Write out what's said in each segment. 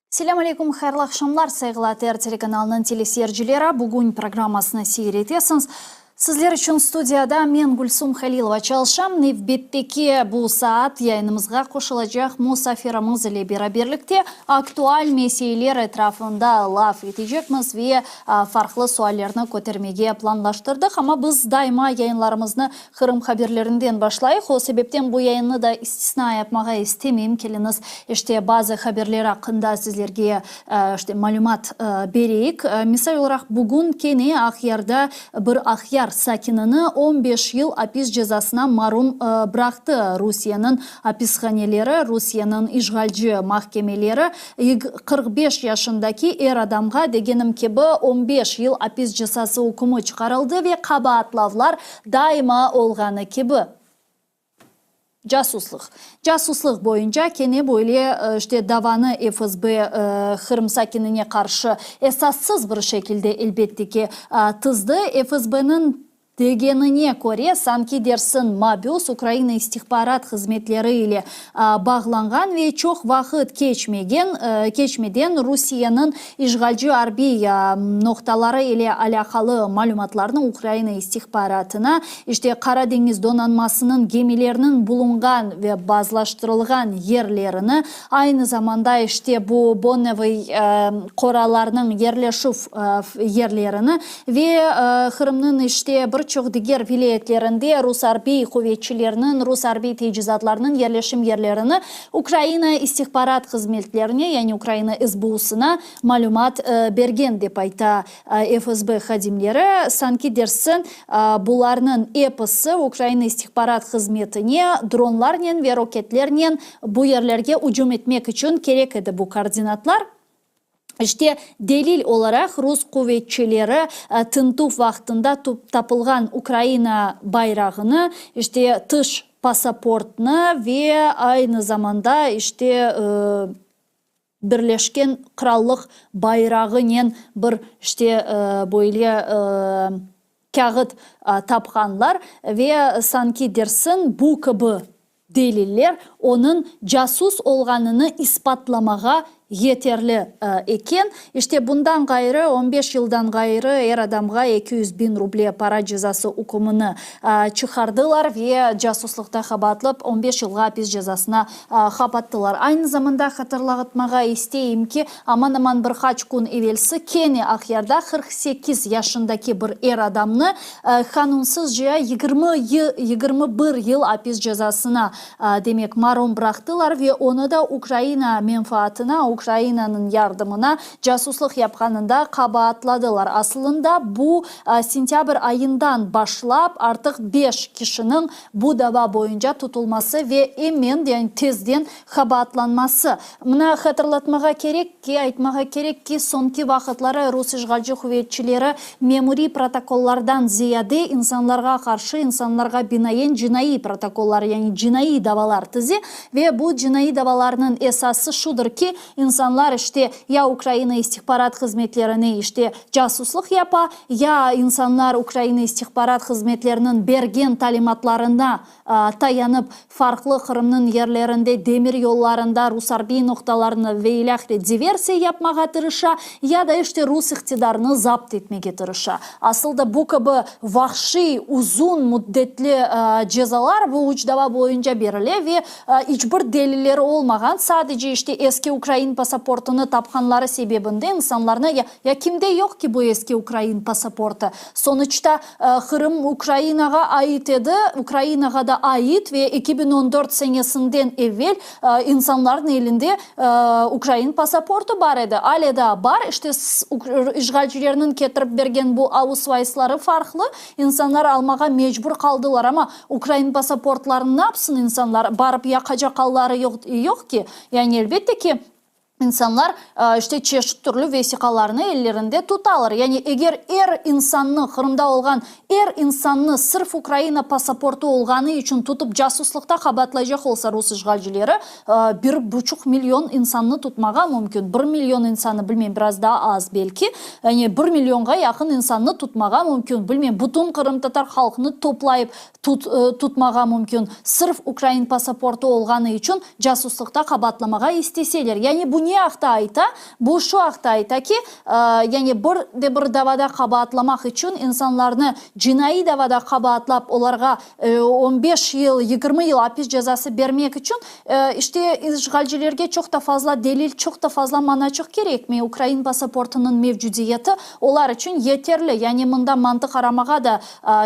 Selâm aleyküm, hayırlı aqşamlar, sayğılı ATR telekanalınıñ teleseyircileri. Bugün programmasını seyir etesiñiz. Sizler içün studiyada men, Gülsum Halilova, çalışam. Nevbetteki bu saat yayınımızğa qoşulacaq musafirimiz ile beraberlikte aktual meseleler etrafında laf etecekmiz ve farqlı suallerni kötermege planlaştırdıq. Amma biz daima yayınlarımıznı Qırım haberlerinden başlayıq. O sebepten bu yayınnı da istisna yapmağa istemeyim. Keliñiz, işte, bazı haberler aqqında sizlerge, işte, malümat bereyik. Misal olaraq, bugün kene Aqyarda bir Aqyar sakinini on beş yıl apis cezasına marum bıraqtı Rusiyeniñ apishaneleri, Rusiyeniñ işğalci mahkemeleri. 45 yaşındaki er adamğa, degenim kibi, on beş yıl apis cezası ükmü çıqarıldı ve qabaatlavlar Daima olğanı kibi, casuslıq. Casuslıq boyunca kene böyle, işte, davanı FSB Qırım sakinine qarşı esassız bir şekilde, elbette ki, tizdi. FSBniñ degenine köre, sanki dersin mabüs Ukraina istihbarat hızmetleri ile bağlanğan ve çoq vaqıt keçmegen, keçmeden Rusiyeniñ İşğalci arbiy noqtaları ile alâqalı malümatlarnı Ukraina istihbaratına, işte Qara deñiz donanmasınıñ gemileriniñ bulunğan ve bazlaştırılğan yerlerini, aynı zamanda işte bu Bonnevıy qoralarnıñ yerleşüv yerlerini ve Qırımnıñ işte bir çoq diger vilâyetlerinde rus arbiy quvetçileriniñ, rus arbiy tecizatlarınıñ yerleşim yerlerini Ukraina istihbarat hızmetlerine, yani Ukraina SBUsına malümat bergen, dep ayta FSB hadimleri. Sanki dersin, bularnıñ episi Ukraina istihbarat hızmetine dronlarnen ve roketlernen bu yerlerge ücüm etmek içün kerek edi bu koordinatlar. İşte, delil olaraq rus quvetçileri tintüv vaqtında tapılğan Ukraina bayrağını, işte, tış pasaportnı ve aynı zamanda, işte, Birleşken Qırallıq bayrağınen bir, işte, böyle kâğıt tapqanlar ve sanki dersin bu kibi Deliller onıñ casus olğanını ispatlamağa yeterli eken. İşte, bundan ğayrı, on beş yıldan ğayrı er adamğa 200 biñ ruble para cezası ükümini çıqardılar ve casuslıqta qabaatlıp, on beş yılğa apis cezasına qapattılar. Aynı zamanda hatırlatmağa isteyim ki, aman-aman bir qaç kün evelsi kene Aqyarda 48 yaşındaki bir er adamnı Qanunsızca 21 yıl apis cezasına, demek, marum bıraqtılar ve onı da Ukraina menfaatına, Ukrainanıñ yardımına casuslıq yapqanında qabaatladılar. Asılında, bu sentâbr ayından başlap artıq beş kişiniñ bu dava boyunca tutulması ve emen, yani tezden qabaatlanması. Mına, hatırlatmağa kerek ki, aytmağa kerek ki, soñki vaqıtları rus işğalci quvetçileri memuriy protokollardan ziyade insanlarğa qarşı, insanlarğa binaen cinaiy protokollar, yani cinaiy davalar tize ve bu cinaiy davalarnıñ esası şudır ki, insanlar işte ya Ukraina istihbarat hızmetlerine işte casuslıq yapa, ya insanlar Ukraina istihbarat hızmetleriniñ bergen talimatlarına tayanıp, farqlı Qırımnıñ yerlerinde demir yollarında rus arbiy noqtalarını ve ilâhre diversiya yapmağa tırışa, ya da işte rus iqtidarını zapt etmege tırışa. Asıl da bu kibi vahşiy, uzun müddetli cezalar bu üç dava boyunca berile ve iç bir delilleri olmağan, sadece işte eski ukrain pasaportını tapqanları sebebinden insanlarnı, ya, ya kimde yoq ki bu eski ukrain pasaportı? Sonuçta, Qırım Ukrainağa ait edi, Ukrainağa da ait ve 2014 senesinden evel insanlarnıñ elinde ukrain pasaportı bar edi. Ale daa bar, işte, işğalcilerniñ ketirip bergen bu ausvaysları farqlı, insanlar almağa mecbur qaldılar, amma ukrain pasaportlarını ne yapsın insanlar, barıp yaqacaq alları yoq ki, yani elbette ki. İnsanlar, işte, çeşit türlü vesiqalarnı ellerinde tutalar. Yani eger er insannı, Qırımda olğan er insannı sırf Ukraina pasaportı olğanı içün tutıp casuslıqta qabaatlaycaq olsa rus işğalcileri, bir buçuq million insannı tutmağa mümkün. Bir million insannı, bilmeyim, biraz daa az belki, yani bir millionğa yaqın insannı tutmağa mümkün. Bilmeyim, bütün qırımtatar halqını toplayıp tut, tutmağa mümkün, sırf ukrain pasaportı olğanı içün casuslıqta qabaatlamağa isteseler. Yani bu ne aqta ayta? Bu şu aqta ayta ki, yani bir de bir davada qabaatlamaq içün insanlarnı cinaiy davada qabaatlap, olarğa on beş yıl, 20 yıl apis cezası bermek içün, işte, işğalcilerge çoq da fazla delil, çoq da fazla manaçıq kerekmey, ukrain pasaportınıñ mevcudiyeti olar içün yeterli. Yani mında mantıq aramağa da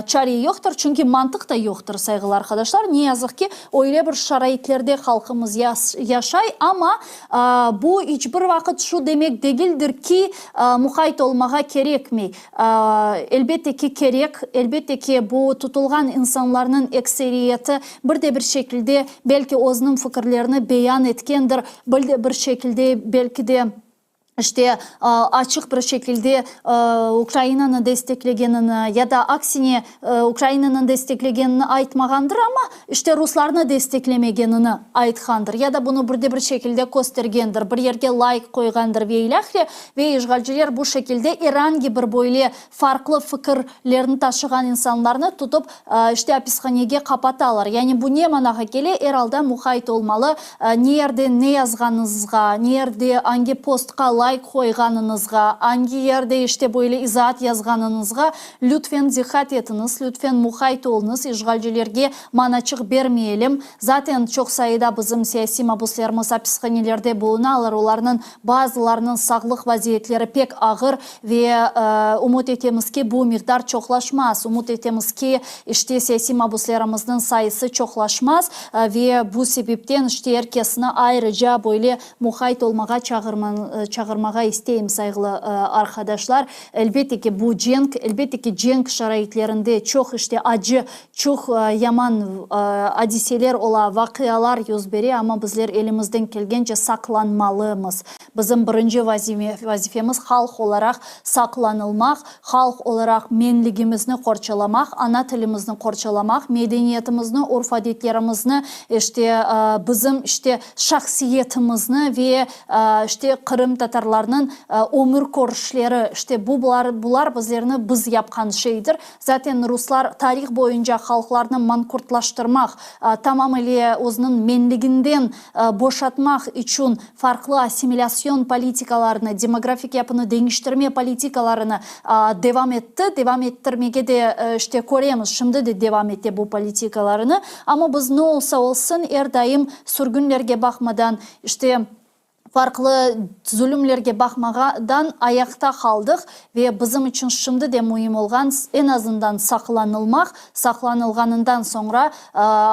Çare yoqtır, çünki mantıq da yoqtır, sayğılı arqadaşlar. Ne yazıq ki, öyle bir şaraitlerde halqımız yaşay, amma bu iç bir vaqıt şu demek degildir ki, muqayt olmağa kerekmey. Elbette ki, kerek, elbette ki, bu tutulğan insanlarnıñ ekseriyeti bir de bir şekilde belki özüniñ fikirlerini beyan etkendir, bir de bir şekilde belki de, işte, açıq bir şekilde Ukrainanı desteklegenini ya da aksine Ukrainanı desteklegenini aytmağandır, amma, işte, ruslarnı desteklemegenini aytqandır ya da bunı bir de bir şekilde köstergendir, bir yerge layk qoyğandır ve ilâhre, ve işğalciler bu şekilde er angi bir böyle farqlı fikirlerni taşığan insanlarnı tutıp, işte, apishanege qapatalar. Yani bu ne manağa kele? Er alda muqayt olmalı, ne yerde ne yazğanıñızğa, ne yerde angi postqa layk qoyğanıñızğa, angi yerde, işte, böyle izaat yazğanıñızğa lütfen diqqat etiñiz, lütfen muqayt oluñız, işğalcilerge manaçıq bermeyelim. Zaten, çoq sayıda bizim siyasiy mabuslerimiz apishanelerde bulunalar, olarnıñ Bazılarınıñ sağlıq vaziyetleri pek ağır ve ümüt etemiz ki, bu miqdar çoqlaşmaz. Ümüt etemiz ki, işte, siyasiy mabuslerimizniñ sayısı çoqlaşmaz ve bu sebepten, işte, er kesni ayrıca böyle muqayt olmağa çağırmağa isteyim, sayğılı arqadaşlar. Elbette ki, bu cenk, elbette ki, cenk şaraitlerinde çoq, işte, acı, Çoq yaman adiseler ola, vaqialar yüz bere, amma bizler elimizden kelgence saqlanmalımız. Bizim birinci vazifemiz halq olaraq saqlanılmaq, halq olaraq menligimizni qorçalamaq, ana tilimizni qorçalamaq, medeniyetimizni, urf-adetlerimizni, işte, bizim, işte, şahsiyetimizni ve, işte, qırımtatarlarnıñ ömür körüşleri, işte, bu bular bizlerni biz yapqan şeydir. Zaten ruslar tarih boyunca halqlarnı mankurtlaştırmaq, tamam ile özüniñ menliginden boşatmaq içün farqlı assimilâsyon politikalarını, demografik yapını deñiştirme politikalarını devam etti, devam ettirmege de işte köremiz, şimdi de devam ete bu politikalarını. Amma biz ne olsa olsun, er daim sürgünlerge baqmadan, işte, Farqlı zulümlerge baqmağadan ayaqta qaldıq ve bizim içün şimdi de müim olğan, eñ azından saqlanılmaq, saqlanılğanından soñra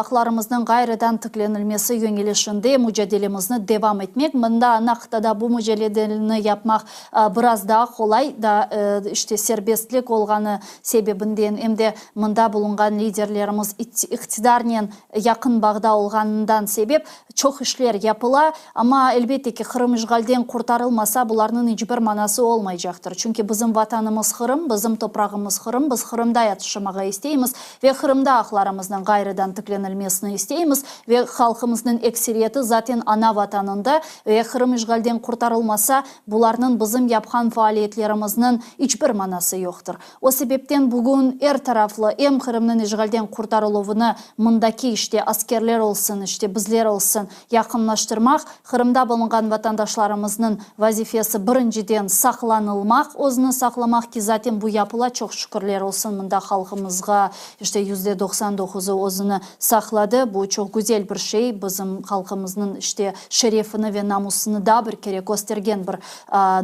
aqlarımıznıñ ğayrıdan tiklenilmesi yöñelişinde mücadelemizni devam etmek. Mında, ana qıtada bu mücaledelini yapmaq biraz daa qolay, daa, işte, serbestlik olğanı sebebinden, em de mında bulunğan liderlerimiz iqtidarnen yaqın bağda olğanından sebep çoq işler yapıla, amma, elbette ki, Qırım işğalden qurtarılmasa, bularnıñ iç bir manası olmaycaqtır. Çünki bizim Vatanımız Qırım, bizim toprağımız Qırım, biz Qırımda yatışamağa isteymiz ve Qırımda aqlarımıznıñ ğayrıdan tiklenilmesini isteymiz ve halqımıznıñ ekseriyeti zaten ana Vatanında ve Qırım işğalden qurtarılmasa, bularnıñ bizim yapqan faaliyetlerimizniñ iç bir manası yoqtır. O sebepten bugün er taraflı em Qırımnıñ işğalden qurtarıluvını mındaki işte askerler olsun, işte bizler olsun yaqınlaştırmaq, Qırımda bulunğan vatandaşlarımıznıñ vazifesi birinciden saqlanılmaq, özüni saqlamaq ki zaten bu yapıla, çoq şükürler olsun mında halqımızğa işte %99-ı özüni saqladı, bu çoq güzel bir şey, bizim halqımıznıñ işte şerefini ve namusını daa bir kere köstergen bir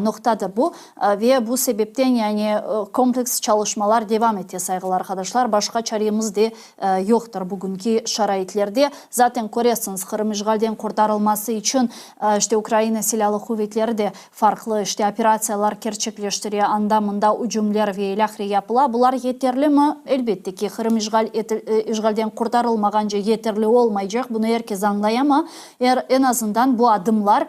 noqtadır bu. Ve bu sebepten, yani, kompleks çalışmalar devam ete, sayğılı arqadaşlar, başqa çaremiz de yoqtır bugünki şaraitlerde. Zaten, köresiñiz, Qırım işğalden qurtarılması içün, işte, Ukraina. Ukraina Silâlı Quvetleri de farqlı, işte, operatsiyalar kerçekleştire, anda-mında ücümler ve ilâhre yapıla. Bular yeterlimi? Elbette ki, Qırım işğal işğalden qurtarılmağance yeterli olmaycaq, bunı er kes añlay, amma er, eñ azından bu adımlar,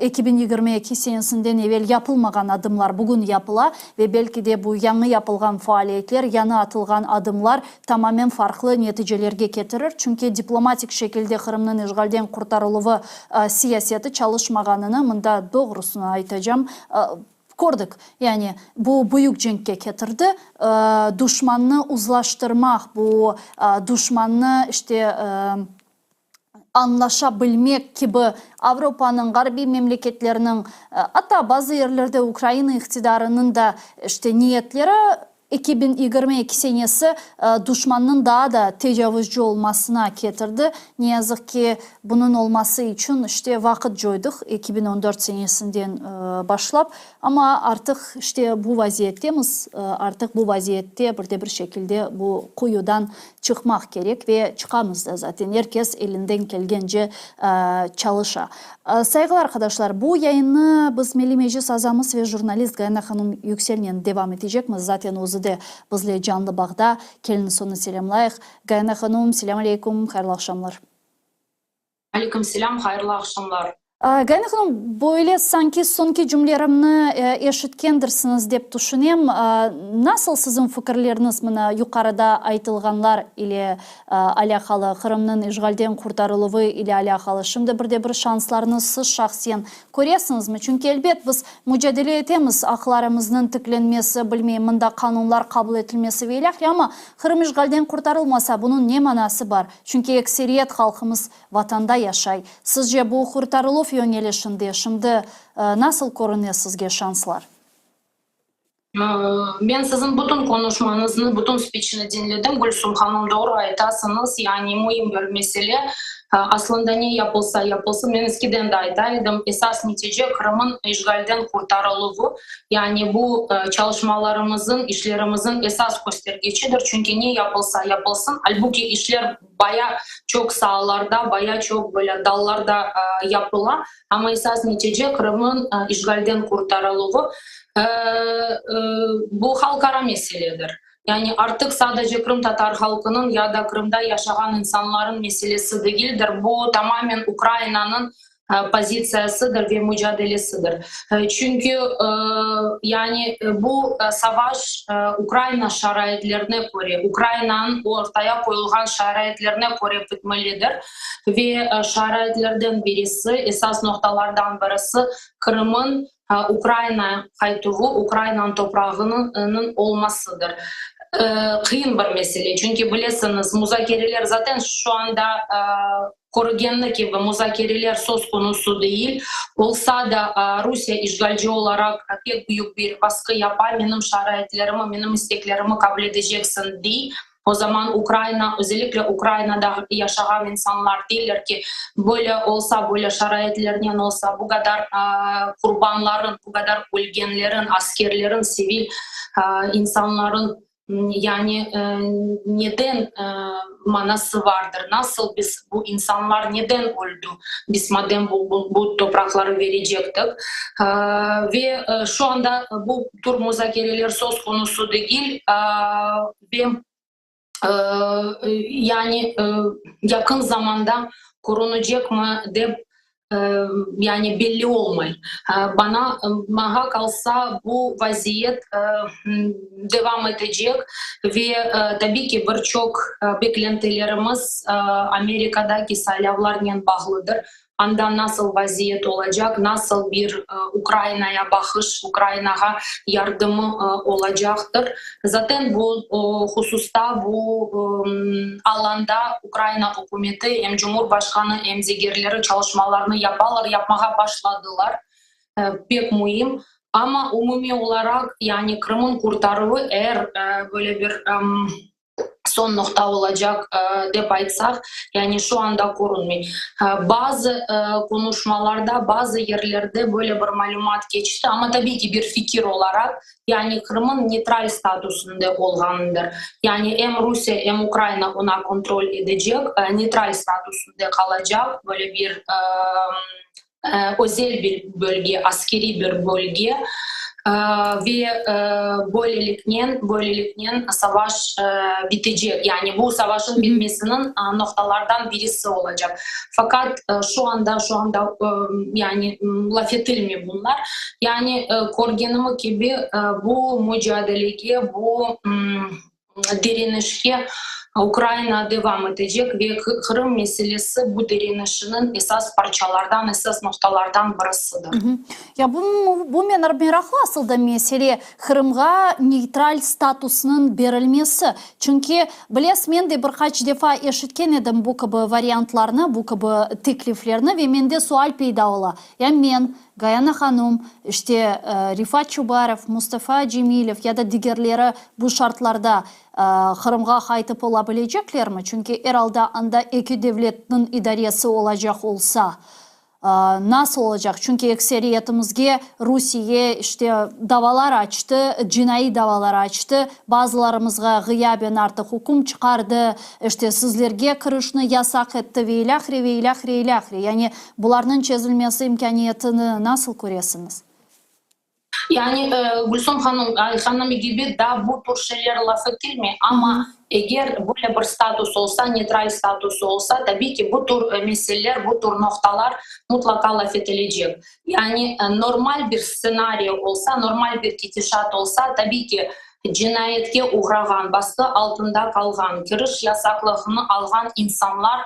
2022 senesinden evel yapılmağan adımlar bugün yapıla ve belki de bu yañı yapılğan faaliyetler, yañı atılğan adımlar tamamen farqlı neticelerge ketirir, çünki diplomatik şekilde Qırımnıñ işğalden qurtarıluvı siyaseti çalışmağanını, mında doğrusını aytacam, kördik. Yani bu büyük cenkke ketirdi. Duşmannı uzlaştırmaq, bu duşmannı işte añlaşa bilmek kibi Avropanıñ, ğarbiy memleketlerniñ, atta bazı yerlerde Ukraina iqtidarınıñ da işte niyetleri 2022 senesi duşmannıñ daa da tecavuzcı olmasına ketirdi. Ne yazıq ki, bunıñ olması içün işte vaqıt coydıq, 2014 senesinden başlap. Amma artıq işte bu vaziyettemiz, artıq bu vaziyette bir de bir şekilde bu quyudan çıqmaq kerek ve çıqamız da zaten, er kes elinden kelgence çalışa. Sayğılı arqadaşlar, bu yayınnı biz Milliy Meclis azamız ve jurnalist Gayana hanım Yükselnen devam etecekmiz, zaten özü de bizle canlı bağda, keliñiz onı selâmlayıq. Gayana hanım, selâm aleykum, hayırlı aqşamlar. Aleyküm selâm, hayırlı aqşamlar. Gayana hanım, böyle sanki soñki cümlerimni eşitkendirsiñiz dep tüşünem. Nasıl siziñ fikirleriñiz mına yuqarıda aytılğanlar ile alâqalı, Qırımnıñ işğalden qurtarıluvı ile alâqalı? Şimdi bir de bir şanslarnı siz şahsen köresiñizmi? Çünki, elbet, biz mucadele etemiz aqlarımıznıñ tiklenmesi, bilmeyim, mında qanunlar qabul etilmesi ve ilâhre, amma Qırım işğalden qurtarılmasa, bunıñ ne manası bar? Çünki ekseriyet halqımız Vatanda yaşay. Sizce bu qurtarıluv yöñelişinde şimdi nasıl körüne sizge şanslar? Men siziñ bütün qonuşmañıznı, bütün spiçni diñledim, Gülsum hanım, doğru aytasıñız, yani müim bir mesele. Aslında ne yapılsa yapılsın, men eskiden de ayta edim, esas netice Qırım'ın işğalden qurtarıluvı, yani bu çalışmalarımızın, işlerimizin esas köstergiçidir, çünki ne yapılsa yapılsın, albuki işler Baya çoq saalarda, baya çoq böyle dallarda yapıla, amma esas netice Qırımnıñ işğalden qurtarıluvı, bu halqara meseledir. Yani artıq sadece qırımtatar halqınıñ ya da Qırımda yaşağan insanların meselesi degildir, bu tamamen Ukrainanıñ pozitsiyasıdır ve mücadelesidir. Çünki yani bu savaş Ukraina şaraitlerine köre, Ukrainanıñ ortaya qoyulğan şaraitlerine köre bitmelidir. Ve şaraitlerden birisi, esas noqtalardan birisi Qırımın Ukrainaya qaytuvı, Ukrainanıñ toprağınıñ olmasıdır. Qıyın bir mesele, çünki bilesiñiz, muzakereler zaten şu anda Körgenni kibi, muzakereler söz konusu değil. Olsa da, Rusiye işğalci olaraq pek büyük bir basqı yapa, menim şaraitlerimi, menim isteklerimi qabul edeceksiñ, dey. O zaman Ukraina, özellikle Ukrainada yaşağan insanlar deyler ki, böyle olsa, böyle şaraitlernen olsa, bu qadar qurbanların, bu qadar ölgenlerin, askerlerin, sivil insanların, Yani neden manası vardır, nasıl biz bu insanlar neden öldü, biz madem bu bu topraqları verecektik. Ve şu anda bu tür muzakereler söz konusu degil ve yani yaqın zamanda körünecekmi dep yani belli olmay. Bana, maña qalsa, bu vaziyet devam etecek ve tabiy ki, bir çoq beklentilerimiz Amerikadaki saylavlarnen bağlıdır. Anda nasıl vaziyet olacaq, nasıl bir Ukrainaya baqış, Ukrainağa yardımı olacaqtır. Zaten bu hususta, bu alanda Ukraina ükümeti, em Cumhurbaşqanı, em digerleri çalışmalarnı yapalar, yapmağa başladılar, pek müim. Amma umumiy olaraq, yani Qırımın qurtaruvı, eğer böyle bir soñ noqta olacaq dep aytsaq, yani şu anda körünmey. Bazı qonuşmalarda, bazı yerlerde böyle bir malümat keçti, amma tabiiy ki, bir fikir olaraq, yani Qırımın neytral statusında olğanıdır. Yani em Rusiye, em Ukraina oña kontrol edecek, neytral statusında qalacaq, böyle bir. özel bir bölge, askeriy bir bölge ve böyleliknen, böyleliknen savaş bitecek. Yani bu savaşın bitmesiniñ noqtalardan birisi olacaq. Faqat şu anda, şu anda yani laf etilmey bunlar. Yani körgenimi kibi, bu mücadelege, bu direnişke Ukraina devam etecek ve Qırım meselesi bu direnişiniñ esas parçalardan, esas noqtalardan birisidir. Ya bu, bu meraqlı asıl da mesele, Qırımğa neytral statusnıñ berilmesi. Çünki, bilesiz, men de bir qaç defa eşitken edim bu kibi variantlarnı, bu kibi tekliflerni ve mende sual peyda ola, ya men, Gayana hanum, işte, Refat Çubarov, Mustafa Cemilev ya da digerleri bu şartlarda Qırımğa qaytıp ola bileceklermi? Çünki er alda anda eki devletniñ idaresi olacaq olsa, nasıl olacaq? Çünki ekseriyetimizge Rusiye, işte, davalar açtı, cinaiy davalar açtı, bazılarımızğa ğıyaben artıq üküm çıqardı, işte, sizlerge kirişni yasaq etti ve ilâhre, ve ilâhre, ilâhre. Yani, Bularnıñ çezilmesi imkâniyetini nasıl köresiñiz? Yani, Gülsum hanım, aytqanım kibi, daa bu tür şeyler laf etilmey, amma eger böyle bir status olsa, neytral statusı olsa, tabiy ki, bu tür meseleler, bu tür noqtalar mutlaqa laf etilecek. Yani, normal bir stsenariy olsa, normal bir ketişat olsa, tabiy ki, cinayetke oğrağan, basqı altında qalğan, kiriş yasaqlığını alğan insanlar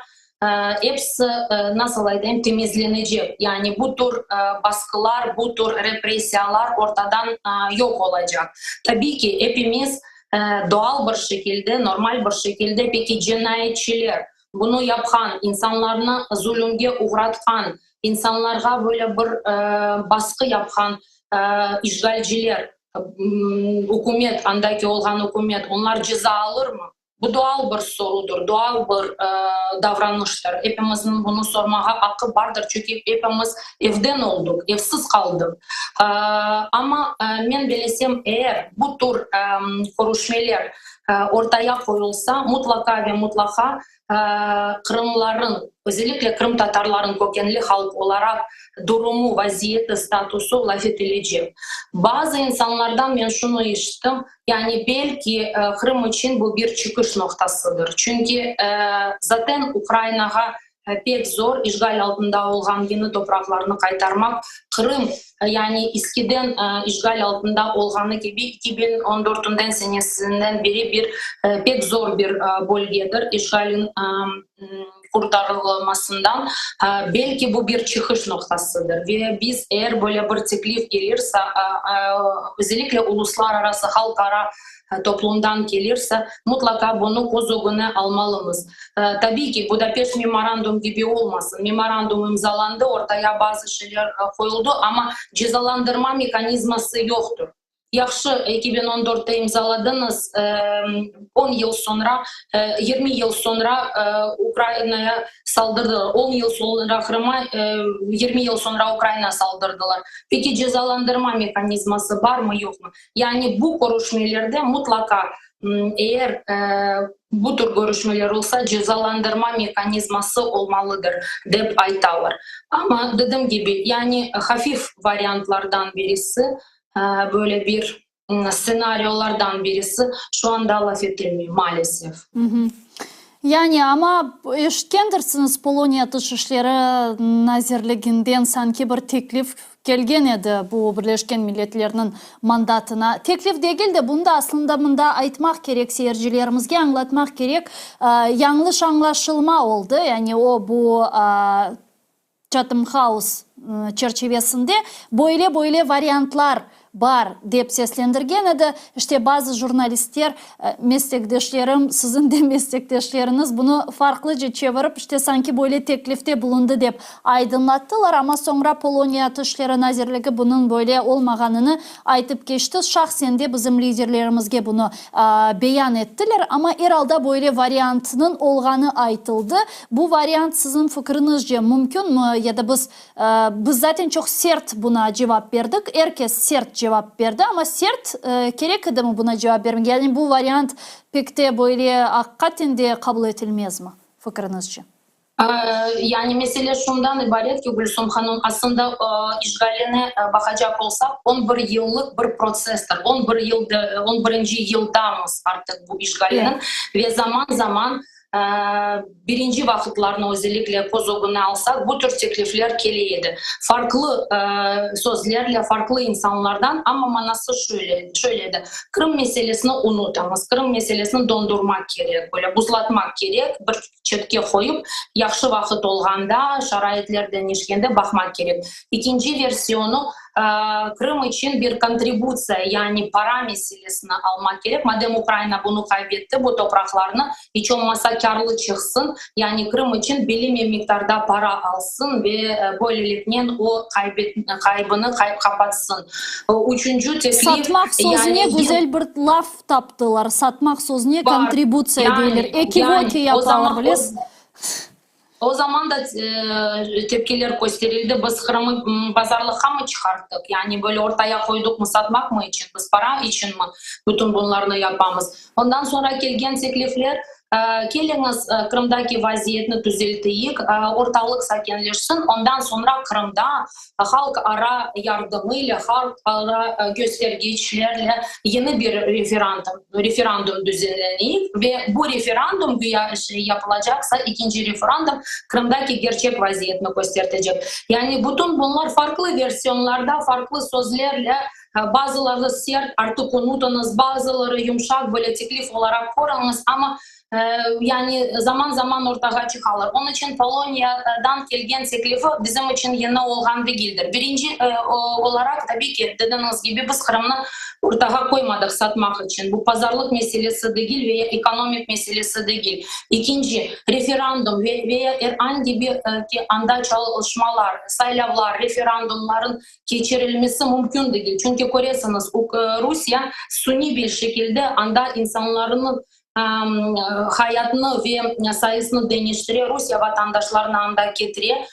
Episi, nasıl aytayım, temizlenecek. Yani bu tür basqılar, bu tür repressiyalar ortadan yoq olacaq. Tabiy ki, epimiz doğal bir şekilde, normal bir şekilde, peki cinayetçiler, bunı yapqan, insanlarnı zulümge oğratqan, insanlarğa böyle bir basqı yapqan işğalciler, ükümet, andaki olğan ükümet, onlar ceza alırmı? Bu doğal bir sorudır, doğal bir davranıştır. Epimizniñ bunı sormağa aqqı bardır, çünki epimiz evden olduq, evsiz qaldıq. Amma men belesem, eğer bu tür körüşmeler ortaya qoyulsa, mutlaqa ve mutlaqa Qırımların, özellikle qırımtatarların kökenli halq olaraq durumu, vaziyeti, statusı laf etilecek. Bazı insanlardan men şunı eşittim, yani belki Qırım içün bu bir çıqış noqtasıdır, çünki zaten Ukrainağa pek zor işğal altında olğan yeni topraqlarnı qaytarmaq, Qırım, yani eskiden işğal altında olğanı kibi 2014 senesinden beri bir pek zor bir bölgedir işğalin qurtarılmasından, belki bu bir çıqış noqtasıdır ve biz eğer böyle bir teklif kelirse, özellikle uluslararası, halqara toplumdan kelirse, mutlaqa bunı köz ögüne almalımız. Tabiy ki, Budapeşt memorandum kibi olmasın. Memorandum imzalandı, ortaya bazı şeyler qoyuldı, amma cezalandırma mekanizması yoqtır. Yahşı, 2014-te imzaladıñız, on yıl soñra, 20 yıl soñra Ukrainaya saldırdılar, on yıl soñra Qırıma, 20 yıl soñra Ukraina saldırdılar. Peki cezalandırma mekanizması barmı, yoqmı? Yani bu körüşmelerde mutlaqa, eğer bu tür körüşmeler olsa, cezalandırma mekanizması olmalıdır, dep aytalar. Amma, dedim kibi, yani hafif variantlardan birisi, böyle bir stsenariyolardan birisi şu anda laf etilmey, maalesef. Yani, amma eşitkendirsiñiz, Poloniya Tış işleri nazirliginden sanki bir teklif kelgen edi bu Birleşken Milletlerniñ mandatına. Teklif degil de, bunı da aslında mında aytmaq kerek, seyircilerimizge añlatmaq kerek, yañlış añlaşılma oldı, yani o bu Chatham House çerçivesinde böyle-böyle variantlar bar, dep seslendirgen edi. İşte, bazı jurnalistler, meslekdeşlerim, siziñ de meslekdeşleriñiz bunı farqlıca çevirip, işte, sanki böyle teklifte bulundı, dep aydınlattılar. Amma soñra Poloniya Tış işleri nazirligi bunıñ böyle olmağanını aytıp keçti. Şahsen de bizim liderlerimizge bunı beyan ettiler. Amma er alda böyle variantnıñ olğanı aytıldı. Bu variant siziñ fikriñizce mümkünmi ya da biz, biz zaten çoq sert buna cevap berdik, er kes sert cevap berdi, amma sert kerek edimi buna cevap bermek, yani bu variant pek te böyle aqiqaten de qabul etilmezmi, fikriñizce? Yani mesele şundan ibaret ki, Gülsum hanım, aslında işğaline baqacaq olsaq, on bir yıllıq bir protsesstir. On bir yıl, on birinci yıldamız artıq bu işğalniñ ve zaman-zaman Birinci vaqıtlarnı özellikle köz ögüne alsaq, bu tür teklifler kele edi. Farqlı sözlerle, farqlı insanlardan, amma manası şöyle, şöyle edi, Qırım meselesini unutamız, Qırım meselesini dondurmaq kerek, böyle buzlatmaq kerek, bir çetke qoyıp, yahşı vaqıt olğanda, şaraitler deñişkende baqmaq kerek. İkinci versiyonı, Qırım içün bir kontributsiya, yani para meselesini almaq kerek. Madem Ukraina bunı qaybetti, bu topraqlarnı, iç olmasa kârlı çıqsın, yani Qırım içün belli bir miqdarda para alsın ve böyleliknen o qaybını qapatsın. Üçünci teklif, Satmaq sözüne güzel bir laf taptılar, satmaq sözüne kontributsiya deyler. Ekivoke yapalar, bilesiz. O zaman da tepkiler kösterildi, biz Qırımı bazarlıqqa mı çıqarttıq, yani böyle ortaya qoyduqmı, satmaqmı içün, biz para içünmi bütün bunlarnı yapamız? Ondan soñra kelgen teklifler, keliñiz, Qırımdaki vaziyetni tüzelteyik, ortalıq sakinleşsin, ondan soñra Qırımda halq ara yardımı ile, halq ara köstergiçlerle yeni bir referandum düzenleneyik ve bu referandum güya şey yapılacaqsa, ikinci referandum Qırımdaki gerçek vaziyetni köstertecek. Yani bütün bunlar farqlı versiyonlarda, farqlı sözlerle, bazıları sert, artıq unutıñız, bazıları yumşaq, böyle teklif olaraq körüñiz, amma Yani zaman-zaman ortağa çıqalar. Onıñ içün Poloniyadan kelgen teklifi bizim içün yeni olğan degildir. Birinci olaraq, tabiy ki, dediñiz kibi, biz Qırımnı ortağa qoymadıq satmaq içün. Bu pazarlıq meselesi degil ve ya ekonomik meselesi degil. İkinci, referandum ve ya er angi bir ki anda çalışmalar, saylavlar, referandumların keçirilmesi mümkün degil. Çünki köresiñiz, Rusiye suniy bir şekilde anda insanlarnıñ hayatını ve sayısını deñiştire, Rusiye vatandaşlarını anda ketire.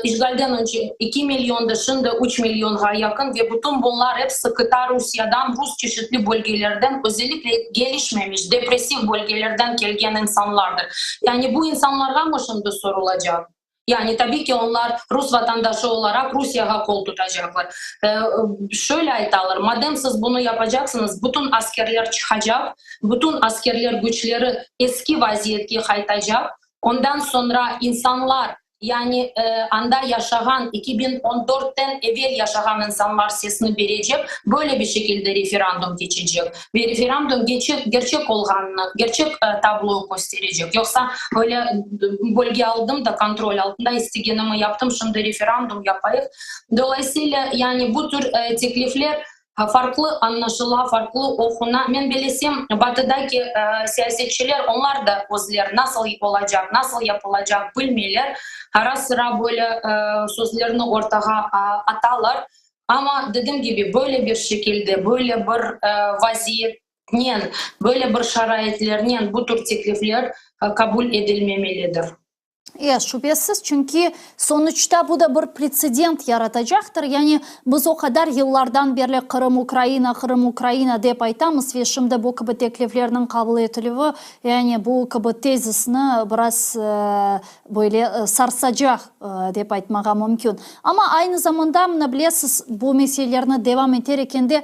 İşğalden önce 2 milliondı, şimdi 3 millionğa yaqın ve bütün bunlar episi qıta Rusiyadan, rus çeşitli bölgelerden, özellikle gelişmemiş, depressiv bölgelerden kelgen insanlardır. Yani bu insanlarğa mı şimdi sorulacaq? Yani, tabiy ki, onlar rus vatandaşı olaraq Rusiyağa qol tutacaqlar. Şöyle aytalar, madem siz bunı yapacaqsıñız, bütün askerler çıqacaq, bütün askerler güçleri eski vaziyetke qaytacaq, ondan soñra insanlar, yani anda yaşağan, 2014-ten evel yaşağan insanlar sesini berecek, böyle bir şekilde referandum keçecek. Ve referandum gerçek olğanını, gerçek tabloyu kösterecek. Yoqsa, öyle bölge aldım da, kontrol altında istegenimi yaptım, şimdi referandum yapayıq. Dolayısıyla, yani bu tür teklifler farqlı añlaşıla, farqlı oquna. Men bilesem, Batıdaki siyasetçiler, onlar da özleri nasıl olacaq, nasıl yapılacaq bilmeyler. Ara-sıra böyle sözlerni ortağa atalar. Amma, dedim kibi, böyle bir şekilde, böyle bir vaziyetnen, böyle bir şaraitlernen bu tür teklifler qabul edilmemelidir. E, şübesiz, çünki sonuçta bu da bir pretsedent yaratacaqtır. Yani biz o qadar yıllardan berli Qırım, Ukraina, Qırım, Ukraina dep aytamız ve şimdi bu kibi tekliflerniñ qabul etilüvi, yani bu kibi tezisni biraz böyle sarsacaq, dep aytmağa mümkün. Amma aynı zamanda, mına bilesiz, bu meselelerni devam eter ekende,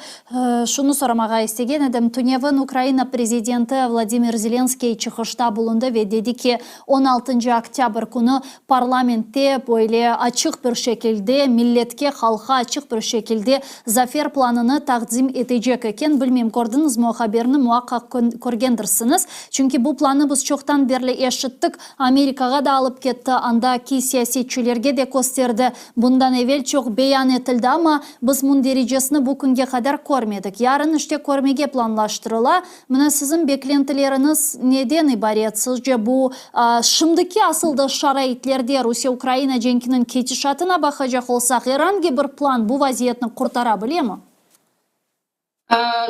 şunı soramağa istegen edim, tünevin Ukraina prezidenti Vladimir Zelenskiy çıqışta bulundı ve dedi ki, on altıncı oktâbr künü parlamentte böyle açıq bir şekilde, milletke, halqqa açıq bir şekilde zafer planını taqdim etecek eken. Bilmeyim, kördiñizmi o haberni, muaqqaq körgendirsiñiz. Çünki bu plannı biz çoqtan berli eşittik. Amerikağa da alıp ketti, andaki siyasetçilerge de kösterdi. Bundan evel çoq beyan etildi, amma biz mündericesini bu künge qadar körmedik. Yarın işte körmege planlaştırıla. Mına siziñ beklentileriñiz neden ibaret? Sizce bu, şimdiki asıl da şaraitlerde Rusiye-Ukraina cenkiniñ ketişatına baqacaq olsaq, er angi bir plan bu vaziyetni qurtara bilemi?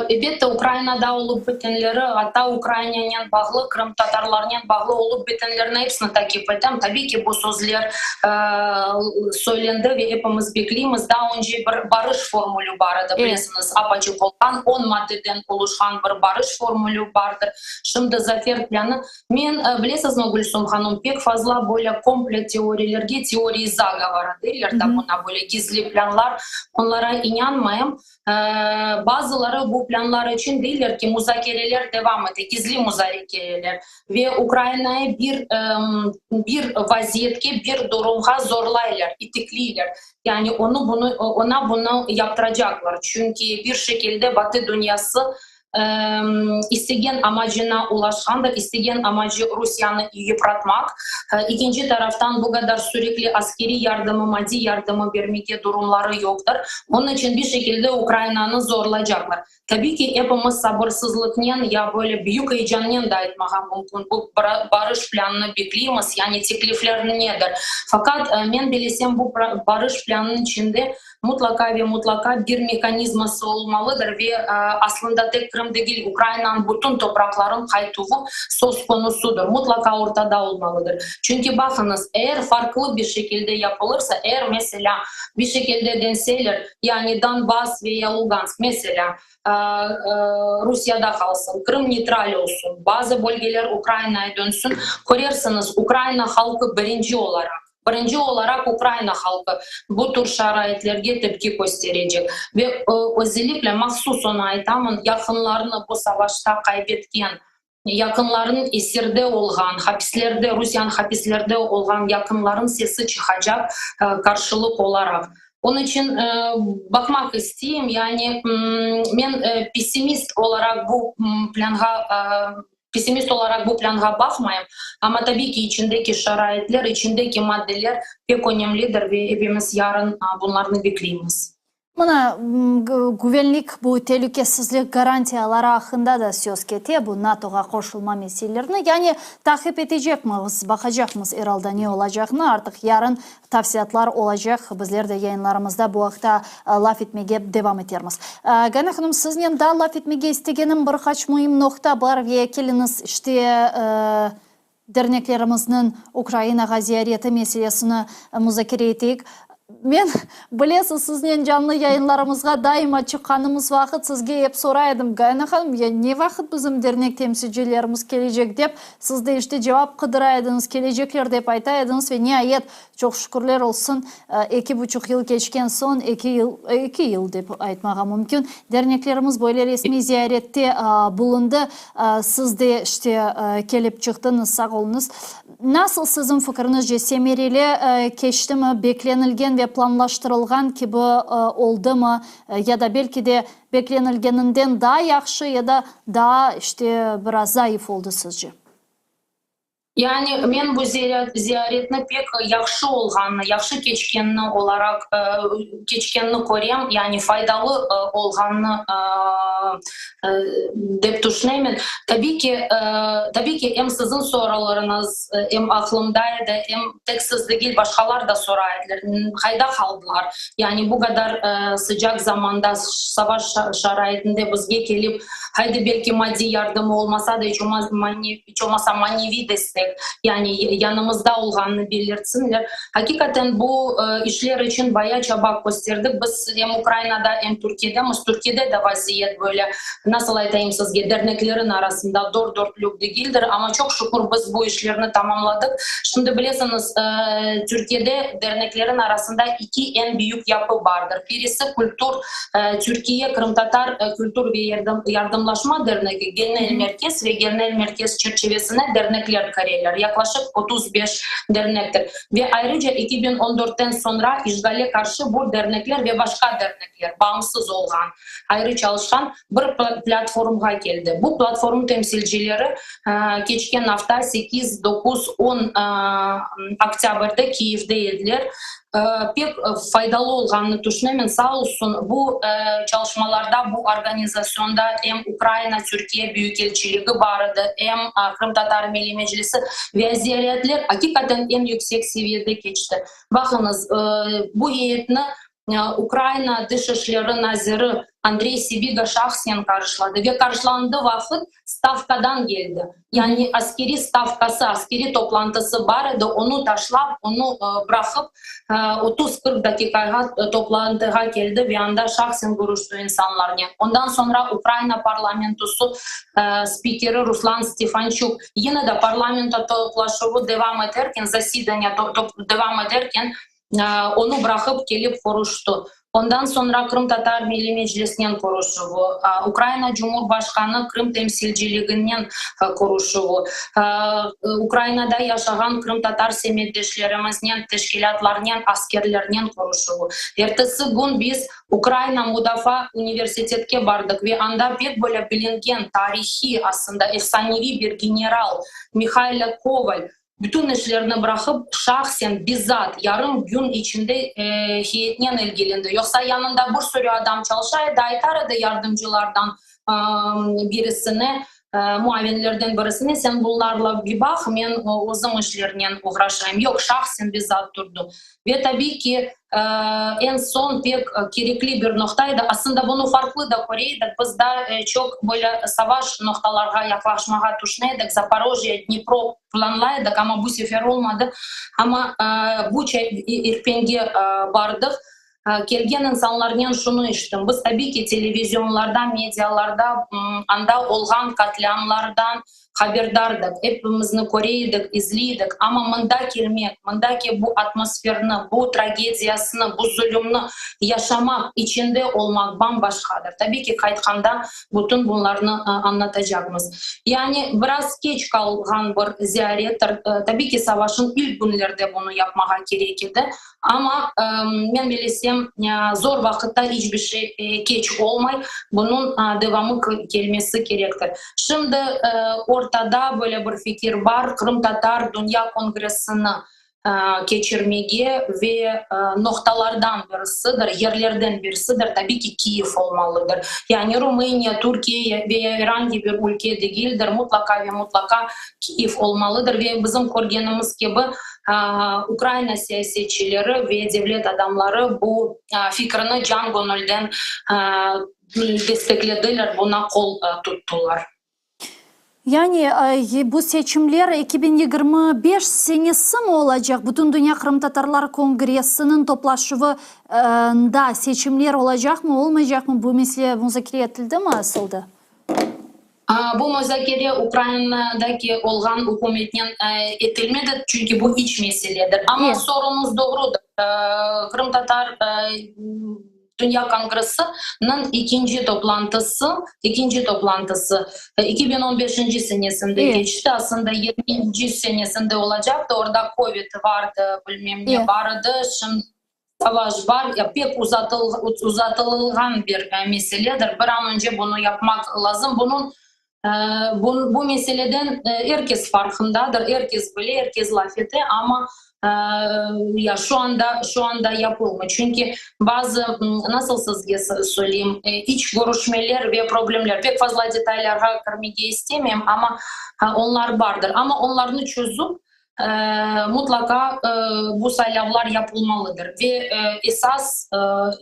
Elbette, Ukrainada olıp bitenleri, atta Ukrainanen bağlı, qırımtatarlarnen bağlı olıp bitenlerni epsini takip etem. Tabiy ki, bu sözler söylendi ve epimiz bekleymiz. Daa önce bir barış formülü bar edi, bilesiñiz, ap-açıq olğan, on maddeden oluşqan bir barış formülü bardır. Şimdi zafer planı. Men, bilesizmi, Gülsum hanım, pek fazla böyle komple teoriylerge, teoriyi zagovora deyler da buna, böyle gizli planlar, onlara inanmayım. Bazıları bu planlar içün deyler ki, muzakereler devam ete, gizli muzakereler ve Ukrainayı bir bir vaziyetke, bir durumğa zorlaylar, itikleyler. Yani onı bunı, ona bunı yaptıracaqlar, çünki bir şekilde Batı dünyası İstegen amacına ulaşqandır, istegen amacı Rusiyanı yıpratmaq. Ekinci taraftan, bu qadar sürekli askeriy yardımı, maddiy yardımı bermege durumları yoqtır. Onıñ içün bir şekilde Ukrainanı zorlaycaqlar. Tabiy ki, epimiz sabırsızlıqnen ya böyle büyük eyecannen de aytmağa mümkün, bu barış planını bekleymiz, yani teklifler nedir. Faqat, men bilesem, bu barış planınıñ içinde Mutlaqa ve mutlaqa bir mekanizması olmalıdır ve aslında tek Qırım degil, Ukrainanıñ bütün topraqlarınıñ qaytuvı söz konusudır, mutlaqa ortada olmalıdır. Çünki baqıñız, eğer farqlı bir şekilde yapılırsa, eğer, meselâ, bir şekilde denseler, yani Donbass ve ya Lugansk, meselâ, Rusiyada qalsın, Qırım neytral olsun, bazı bölgeler Ukrainaya dönsün, körersiñiz, Ukraina halqı birinci olaraq, Birinci olaraq Ukraina halqı bu tür şaraitlerge tepki kösterecek. Ve özellikle, mahsus onı aytamın, yaqınlarını bu savaşta qaybetken, yaqınlarınıñ esirde olğan, hapislerde, Rusiyanıñ hapislerde olğan yaqınlarınıñ sesi çıqacaq qarşılıq olaraq. Onıñ içün baqmaq isteyim, yani men pessimist olaraq bu plânğa Pessimist olaraq bu plânğa baqmayım, amma tabiy ki, içindeki şaraitler, içindeki maddeler pek önemlidir ve epimiz yarın bunlarnı bekleymiz. Mına, güvenlik, bu telükesizlik garantiyaları aqqında da söz kete, bu NATOğa qoşulma meselelerini, yani taqip etecekmiz, baqacaqmız er alda ne olacağını, artıq yarın Tafsilâtlar olacaq, bizler de yayınlarımızda bu aqta laf etmege devam etermiz. Gana hanım, siznen daa laf etmege istegenim bir qaç müim noqta bar ve keliñiz, işte, derneklerimizniñ Ukrainağa ziyareti meselesini muzakere eteyik. Men, bilesiz, siznen canlı yayınlarımızğa daima çıqqanımız vaqıt sizge ep soray edim, Gayana hanım, ya ne vaqıt bizim dernek temsilcilerimiz kelecek dep, Siz de işte cevap qıdıra ediñiz, kelecekler dep ayta ediñiz ve niayet, çoq şükürler olsun, eki buçuq yıl keçken soñ, eki yıl, eki yıl dep aytmağa mümkün, derneklerimiz böyle resmiy ziyarette bulundı. Siz de işte kelip çıqtıñız, sağ oluñız. Nasıl siziñ fikriñizce, semereli keçtimi, beklenilgen ve planlaştırılğan kibi oldımı ya da belki de Beklenilgeninden daa yahşı ya da daa, işte, biraz zayıf oldı sizce? Yani men bu ziyaretni pek yahşı olğanını, yahşı keçkenini olaraq, keçkenini körem, yani faydalı olğanını dep tüşünemen. Tabiy ki, tabiy ki, em siziñ sorularıñız em aqlımda edi, em tek siz degil, başqalar da soray ediler, qayda qaldılar? Yani bu qadar sıcaq zamanda, savaş şaraitinde bizge kelip, haydi belki maddiy yardımı olmasa da, iç olmasa maneviy destek, yani yanımızda olğanını belirtsinler. Hakikaten bu işler içün baya çaba kösterdik. Biz em Ukrainada, em Türkiyedemiz. Türkiyede de vaziyet böyle, nasıl aytayım sizge, derneklerin arasında dört dörtlük degildir. Amma çoq şükür biz bu işlerni tamamladıq. Şimdi bilesiñiz, Türkiyede derneklerin arasında iki eñ büyük yapı bardır. Birisi Kültür, Türkiye Qırımtatar Kültür ve Yardımlaşma Dernegi, Genel Merkez ve Genel Merkez çerçivesine dernekler kireler, yaqlaşıq 35 dernektir. Ve ayrıca 2014-ten soñra işğale qarşı bu dernekler ve başqa dernekler, bağımsız olğan, ayrı çalışqan bir platformğa keldi. Bu platform temsilcileri keçken afta sekiz, doquz, on oktâbrde Kiyevde ediler. Pek faydalı olğanını tüşünemen. Sağ olsun, bu çalışmalarda, bu organizasyonda em Ukraina Türkiye Büyükelçiligi bar edi, em Qırımtatar Milliy Meclisi ve ziyaretler aqiqaten eñ yüksek seviyede keçti. Baqıñız, bu eyetni. Ukrayina Dış işleri naziri Andrey Sibiga şahsen qarşıladı ve qarşılandı vaqıt stavkadan keldi. Yani askeriy stavkası, askeriy toplantısı bar edi, onı taşlap, onı bıraqıp, 30-40 daqiqağa toplantığa keldi ve anda şahsen körüşti insanlarnen. Ondan soñra Ukrayina parlamentosı spikeri Ruslan Stefançuk yine de parlamento toplaşuvı devam eterken, zasidaniya devam eterken, Onı bıraqıp kelip körüşti. Ondan soñra Qırımtatar Milliy Meclisnen körüşüvi, Ukraina Cumhurbaşqanı Qırım temsilciliginen körüşüvi, Ukrainada yaşağan qırımtatar semetdeşlerimiznen, teşkilâtlarnen, askerlernen körüşüvi. Ertesi kün biz Ukraina Mudafaa universitetke bardıq ve anda pek böyle bilingen, tarihiy, aslında efsaneviy bir general Mihaylo Koval, Bütün işlerni bıraqıp, şahsen, bizzat, yarım kün içinde heyetnen ilgilendi. Yoqsa yanında bir sürü adam çalışa edi, aytar edi yardımcılardan birisine, muavinlerden birisine, sen bunlarla bir baq, men özüm işlernen oğraşayım. Yoq, şahsen, bizzat turdı. Ve tabiy ki, Eñ soñ pek kerekli bir noqta edi. Aslında bunı farqlı da köre edik. Biz daa çoq böyle savaş noqtalarğa yaqlaşmağa tüşüne edik, Zaporojye, Dnipro planlay edik, amma bu sefer olmadı. Amma Buça, İrpenge bardıq. Kelgen insanlarnen şunı eşittim, biz tabiy ki, televizionlarda, medialarda anda olğan qatliamlardan haberdardıq, epimizni köre edik, izley edik, amma mında kelmek, mındaki bu atmosferni, bu tragediyasını, bu zulümni yaşamaq, içinde olmaq bam-başqadır. Tabiy ki, qaytqanda bütün bunlarnı añlatacaqmız. Yani, biraz keç qalğan bir ziyarettir. Tabiy ki, savaşıñ ilk künlerde bunı yapmağa kerek edi. Amma, men bilesem, zor vaqıtta iç bir şey keç olmay, bunıñ devamı kelmesi kerektir. Şimdi ortada böyle bir fikir bar, Qırımtatar dünya kongressini keçirmege ve noqtalardan birisidir, yerlerden birisidir, tabiy ki, Kiyev olmalıdır. Yani Rumıniya, Türkiye ve er angi bir ülke degildir, mutlaqa ve mutlaqa Kiyev olmalıdır. Ve bizim körgenimiz kibi, Ukraina siyasetçileri ve devlet adamları bu fikirni can-göñülden desteklediler, buna qol tuttılar. Yani bu seçimler 2025 senesimi olacaq? Bütündünya qırımtatarlar kongressiniñ toplaşuvında seçimler olacaqmı, olmaycaqmı, bu mesele muzakere etildimi asılda? Bu muzakere Ukrainadaki olğan ükümetnen etilmedi, çünki bu iç meseledir. Amma soruñız doğrudır. Qırımtatar Dünya Kongressiniñ ikinci toplantısı, ikinci toplantısı 2015-nci senesinde keçti, aslında yirminci senesinde olacaqtı, orada kovid vardı, bilmem ne bar edi, şimdi savaş bar, ya pek uzatılğan bir meseledir, bir an önce bunı yapmaq lazım. Bunıñ, bu meseleden er kes farqındadır, er kes bile, er kes laf ete, amma ya şu anda, şu anda yapılmay. Çünki bazı, nasıl sizge söyleyim, iç körüşmeler ve problemler, pek fazla detaylarğa kirmege istemeyim, amma onlar bardır. Amma onlarnı çözüp, mutlaqa bu saylavlar yapılmalıdır. Ve esas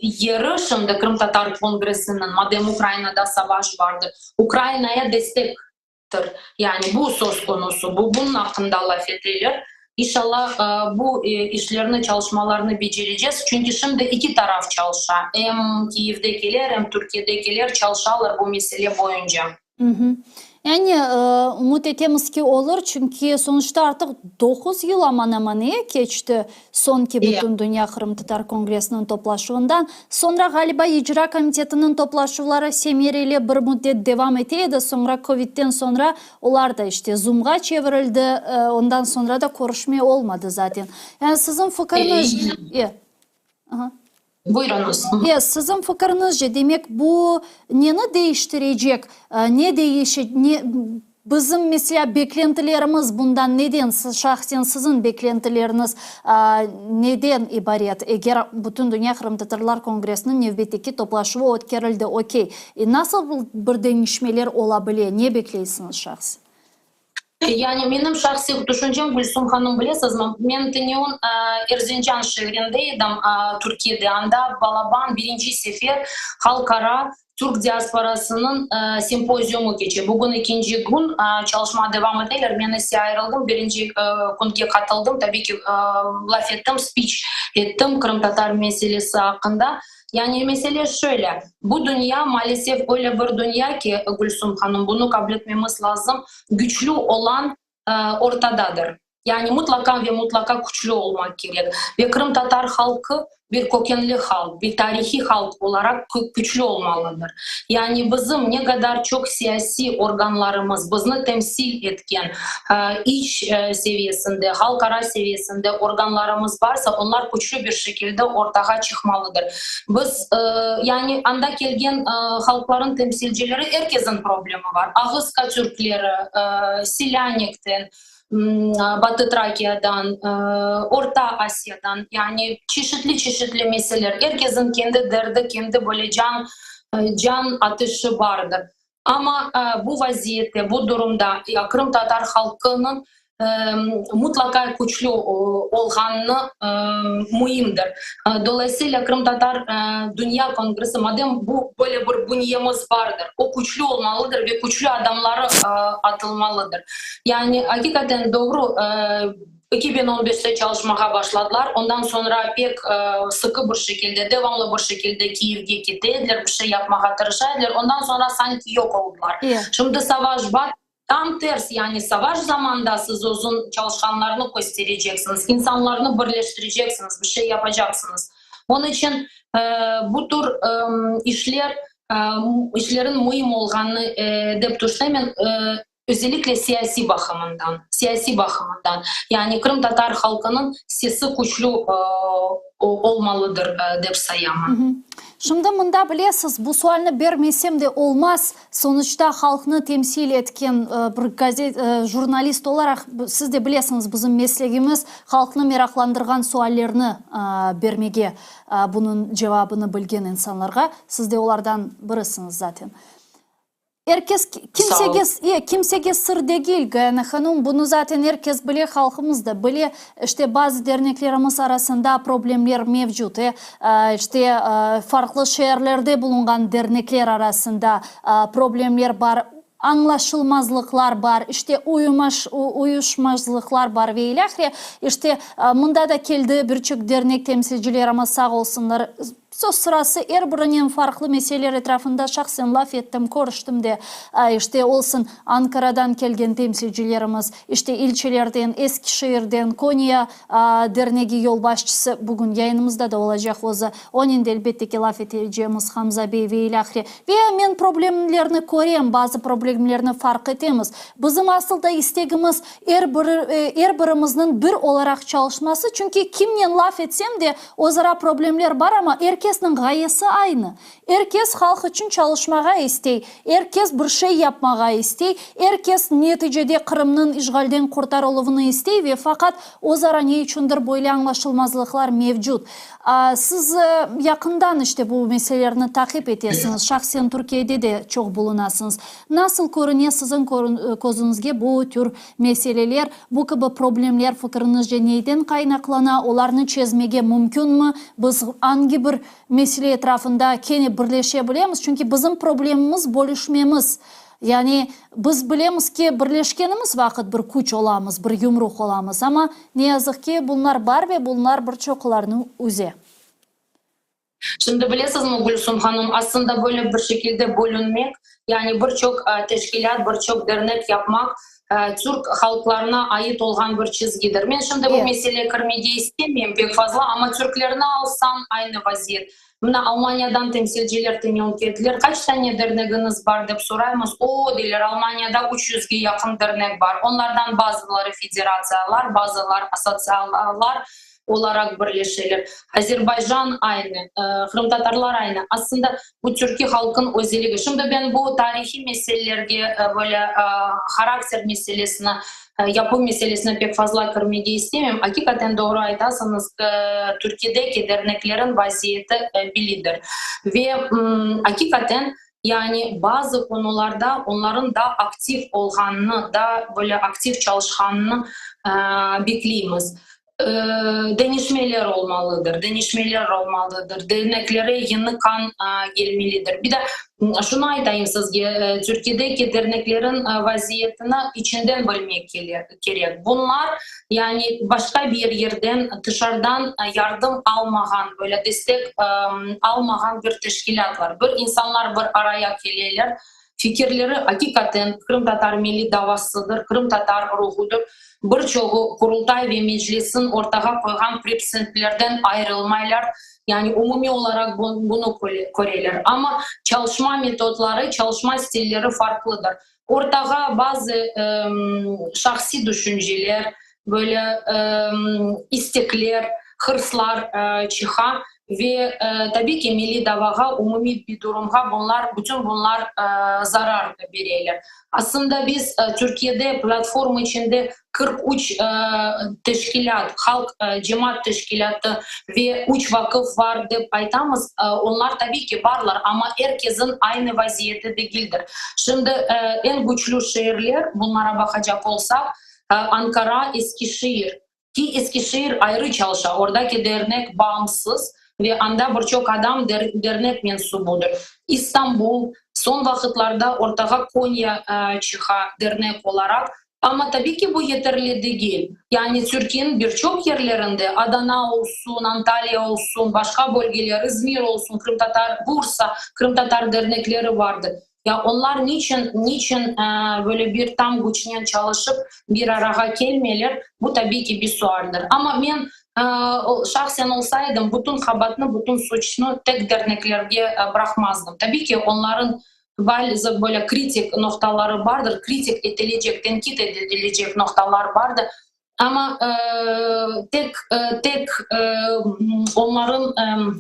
yeri şimdi Qırımtatar kongressiniñ, madem Ukrainada savaş bardır, Ukrainaya destektir. Yani bu söz konusu, bu bunıñ aqqında laf eteler. İnşallah, bu işlerni, çalışmalarnı becerecez, çünki şimdi eki taraf çalışa, em Kiyevdekiler, em Türkiyedekiler çalışalar bu mesele boyunca. Yani, ümüt etemiz ki, olur, çünki sonuçta artıq doquz yıl aman-aman keçti soñki Bütündünya qırımtatar kongressiniñ toplaşuvından. Soñra, ğaliba, icra komitetiniñ toplaşuvları semereli bir müddet devam ete edi, soñra, kövidten soñra, olar da, işte, Zoomğa çevirildi, ondan soñra da körüşme olmadı zaten. Yani, siziñ fikiriñiz. Buyurıñız. E, siziñ fikiriñizce, demek, bu neni değiştirecek, ne değişe, ne, bizim, meselâ, beklentilerimiz bundan neden, şahsen siziñ beklentileriñiz neden ibaret, eger Bütündünya qırımtatarlar kongressiniñ nevbetteki toplaşuvı ötkerildi, okey, nasıl bir deñişmeler ola bile, ne bekleysiñiz şahsen? Yani menim şahsiy tüşüncem, Gülsum hanım, bilesizmi, men tünevin Erzincan şeerinde edim, Türkiyede, anda balaban birinci sefer halqara türk diasporasınıñ sempoziumı keçe. Bugün ekinci kün, çalışma devam eteler, men ise ayırıldım, birinci künge qatıldım, tabiy ki, laf ettim, spiç ettim qırımtatar meselesi aqqında. Yani mesele şöyle, bu dünya, maalesef, öyle bir dünya ki, Gülsum hanım, bunı qabul etmemiz lazım, küçlü olan ortadadır. Yani mutlaqa ve mutlaqa küçlü olmaq kerek. Ve qırımtatar halqı bir kökenli halq, bir tarihiy halq olaraq küçlü olmalıdır. Yani bizim ne qadar çoq siyasiy organlarımız, bizni temsil etken iç seviyesinde, halqara seviyesinde organlarımız barsa, onlar küçlü bir şekilde ortağa çıqmalıdır. Biz, yani anda kelgen halqların temsilcileri, er kesin problemi bar. Ağızka türkleri, Selânikten, Batı Trakiyadan, Orta Asiyadan, yani çeşitli-çeşitli meseleler, er kesin kendi derdi, kendi böyle can, can ateşi bardır. Amma bu vaziyette, bu durumda qırımtatar halqınıñ mutlaqa küçlü olğanı müimdir. Dolayısıyla Qırımtatar Dünya Kongressi, madem bu böyle bir bünyemiz bardır, o küçlü olmalıdır ve küçlü adamları atılmalıdır. Yani aqiqaten doğru, 2015-te çalışmağa başladılar, ondan soñra pek sıqı bir şekilde, devamlı bir şekilde Kiyevge kete ediler, bir şey yapmağa tırışa ediler, ondan soñra sanki yoq oldılar. Şimdi savaş bar. Tam ters, yani savaş zamanda siz özün çalışqanlarnı köstereceksiñiz, insanlarnı birleştireceksiñiz, bir şey yapacaqsıñız. Onıñ içün bu tür işler, işlerin müim olğanını dep tüşünemen, özellikle siyasiy baqımından, siyasiy baqımından. Yani qırımtatar halqınıñ sesi küçlü olmalıdır, dep sayaman. Şimdi mında bilesiz, bu sualni bermesem de olmaz, Sonuçta halqnı temsil etken bir gazet, jurnalist olaraq, siz de bilesiñiz, bizim meslegimiz halqnı meraqlandırğan suallerni bermege, bunıñ cevabını bilgen insanlarğa, siz de olardan birisiñiz zaten. Er kes, kimsege, e, kimsege sır degil, Gayana hanum, bunı zaten er kes bile, halqımız da bile, işte bazı derneklerimiz arasında problemler mevcut, e, İşte, farqlı şeerlerde bulunğan dernekler arasında problemler bar, añlaşılmazlıqlar bar, işte, uyuşmazlıqlar bar ve ilâhre. İşte, mında da keldi bir çoq dernek temsilcilerimiz, sağ olsunlar. Söz sırası, er birinen farqlı meseleler etrafında şahsen laf ettim, körüştim de. İşte, olsun Ankaradan kelgen temsilcilerimiz, işte, ilçelerden, Eskişehirden, Konya Dernegi yolbaşçısı, bugün yayınımızda da olacaq özü, onen de elbette ki laf etecemiz, Hamza bey ve ilâhre. Ve men problemlerni körem, bazı problemlerni farq etemiz. Bizim asıl da istegimiz, er bir, er birimizniñ bir olaraq çalışması, çünki kimnen laf etsem de, özara problemler bar, amma er kesniñ ğayesi aynı. Er kes halq içün çalışmağa istey, er kes bir şey yapmağa istey, er kes neticede Qırımnıñ işğalden qurtarıluvını istey ve faqat özara ne içündir böyle añlaşılmazlıqlar mevcut. Siz yaqından işte bu meselelerni taqip etesiñiz, şahsen Türkiyede de çoq bulunasıñız. Nasıl körüne siziñ közüñizge bu tür meseleler, bu kibi problemler fikriñizce neyden qaynaqlana, olarnı çezmege mümkünmi, biz angi bir Mesele etrafında kene birleşe bilemiz, çünki bizim problemimiz bölüşmemiz. Yani biz bilemiz ki, birleşkenimiz vaqıt bir küç olamız, bir yumruq olamız, amma ne yazıq ki, bunlar bar ve bunlar bir çoqlarnı üze. Şimdi bilesizmi, Gülsum hanım, aslında böyle bir şekilde bölünmek, yani bir çoq teşkilât, bir çoq dernek yapmaq türk halqlarına ait olğan bir çizgidir. Men şimdi bu meseleye kirmege istemeyim pek fazla, amma türklerni alsam, aynı vaziyet. Mına Almaniyadan temsilciler tünevin keldiler, qaç tane dernegiñiz bar dep soraymız, o, deyler, Almaniyada üç yüzge yaqın dernek bar, onlardan bazıları federatsiyalar, bazılar assotsialar olaraq birleşeler. Azerbaycan aynı, qırımtatarlar aynı. Aslında bu türkiy halqın özeligi. Şimdi ben bu tarihiy meselelerge, böyle harakter meselesine, yapı meselesine pek fazla kirmege istemeyim. Aqiqaten doğru aytasıñız, Türkiyedeki derneklerin vaziyeti bellidir. Ve aqiqaten. Yani bazı konularda onların daa aktiv olğanını, daa böyle aktiv çalışqanını bekleymiz. Deñişmeler olmalıdır, deñişmeler olmalıdır, derneklere yeñi qan kelmelidir. Bir de şunı aytayım sizge, Türkiyedeki derneklerin vaziyetini içinden bilmek kerek. Bunlar, yani başqa bir yerden, tışarıdan yardım almağan, böyle destek almağan bir teşkilâtlar. Bir insanlar bir araya keleler, fikirleri aqiqaten qırımtatar milliy davasıdır, qırımtatar ruhudır. Bir çoğu Qurultay ve Meclisniñ ortağa qoyğan prepsentlerden ayırılmaylar, yani umumiy olaraq bunı köreler. Amma çalışma metodları, çalışma stilleri farqlıdır. Ortağa bazı şahsiy düşünceler, böyle istekler, hırslar çıqa ve, tabiy ki, milliy davağa, umumiy bir durumğa bunlar, bütün bunlar zarar bereler. Aslında biz Türkiyede platforma içinde 43 teşkilât, halq cemaat teşkilâtı ve üç vaqıf bar dep aytamız. Onlar tabiy ki barlar, amma er kesin aynı vaziyeti degildir. Şimdi eñ küçlü şeerler, bunlara baqacaq olsaq, Ankara, Eskişehir. Ki Eskişehir ayrı çalışa, ordaki dernek bağımsız ve anda bir çoq adam dernek mensubudır. İstanbul, soñ vaqıtlarda ortağa Konya çıqa dernek olaraq, amma tabiy ki bu yeterli degil. Yani Türkiyeniñ bir çoq yerlerinde, Adana olsun, Antalya olsun, başqa bölgeler, İzmir olsun, qırımtatar, Bursa, qırımtatar dernekleri vardır. Ya onlar niçün, niçün böyle bir tam küçnen çalışıp bir arağa kelmeyler, bu tabiy ki bir sualdir. Amma men şahsen olsaydım, bütün qabaatnı, bütün suçnı tek derneklerge bıraqmazdım. Tabiy ki, onların bazı böyle kritik noqtaları bardır, kritik etilecek, tenqit edilecek noqtalar bardır. Amma tek, tek onların,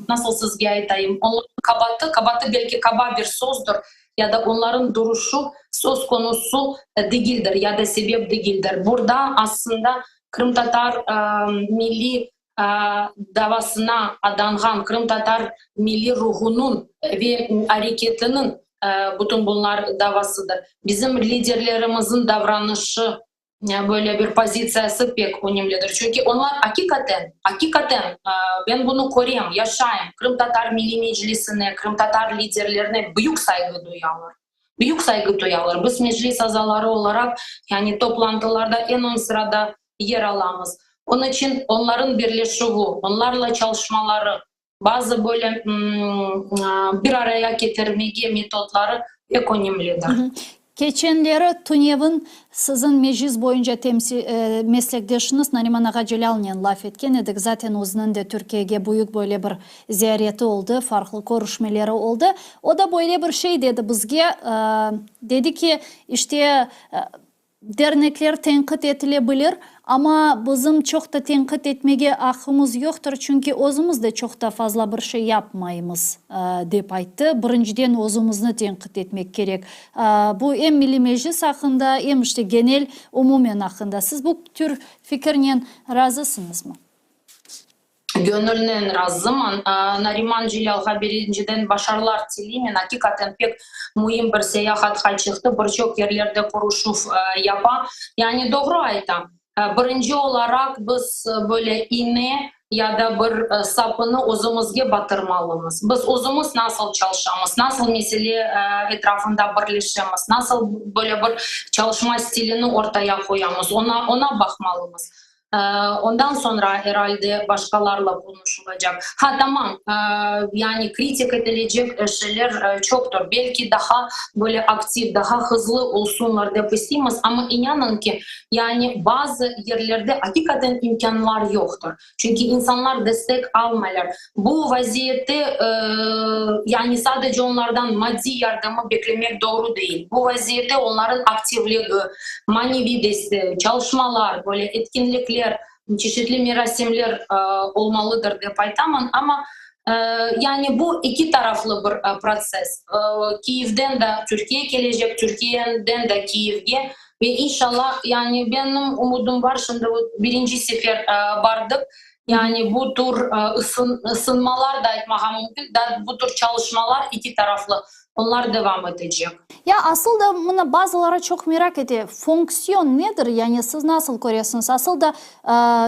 nasıl sizge aytayım, onların qabaatı, qabaatı belki qaba bir sözdir, ya da onların duruşu söz konusu degildir, ya da sebep degildir. Burada aslında qırımtatar milliy davasına adanğan qırımtatar milliy ruhunıñ ve areketiniñ bütün bunlar davasıdır. Bizim liderlerimizniñ davranışı, böyle bir pozitsiyası pek önemlidir. Çünki onlar aqiqaten, aqiqaten, ben bunı körem, yaşayım, Qırımtatar Milliy Meclisine, qırımtatar liderlerine büyük sayğı duyalar. Büyük sayğı duyalar. Biz Meclis azaları olaraq, yani toplantılarda eñ öñ sırada yer alamız. Onıñ içün onların birleşüvi, onlarla çalışmaları, bazı böyle bir araya ketirmege metodları pek önemlidir. Keçenleri tünevin siziñ Meclis boyunca meslekdeşiñiz Nariman ağa Celâlnen laf etken edik. Zaten özüniñ de Türkiyege büyük böyle bir ziyareti oldı, farqlı körüşmeleri oldı. O da böyle bir şey dedi bizge, dedi ki, işte, Dernekler tenqit etile bilir, amma bizim çoq da tenqit etmege aqqımız yoqtır, çünki özümiz de çoq da fazla bir şey yapmaymız, dep ayttı. Birinciden özümizni tenqit etmek kerek. Bu em Milliy Meclis aqqında, em işte genel, umumen aqqında. Siz bu tür fikirnen razısıñızmı? Göñülnen razıman. Nariman Celâlğa birinciden başarılar tileymen. Aqiqaten pek müim bir seyahatqa çıqtı, bir çoq yerlerde körüşüv yapa. Yani doğru ayta. Birinci olaraq biz böyle ine ya da bir sapını özümizge batırmalımız. Biz özümiz nasıl çalışamız, nasıl mesele etrafında birleşemiz, nasıl böyle bir çalışma stilini ortaya qoyamız, oña, oña baqmalımız. Ondan soñra, er alde, başqalarla qonuşulacaq. Ha, tamam, yani kritik etilecek şeyler çoqtur. Belki daha böyle aktiv, daha hızlı olsunlar dep isteymiz, amma inanıñ ki, yani bazı yerlerde aqiqaten imkânlar yoqtır. Çünki insanlar destek almaylar. Bu vaziyette, yani sadece onlardan maddiy yardımı beklemek doğru değil. Bu vaziyette onların aktivligi, maneviy desteği, çalışmalar, böyle etkinlikler, çeşitli merasimler olmalıdır dep aytaman. Amma, yani bu eki taraflı bir protsess. Kiyevden de Türkiye kelecek, Türkiyeden de Kiyevge. Ve inşallah, yani benim umudım bar, şimdi birinci sefer bardıq. Yani bu tür ısınmalar da aytmağa mümkün, da bu tür çalışmalar eki taraflı. Onlar devam etecek. Ya asıl da mına bazıları çoq merak ete, fonksiyon nedir, yani siz nasıl köresiñiz? Asıl da,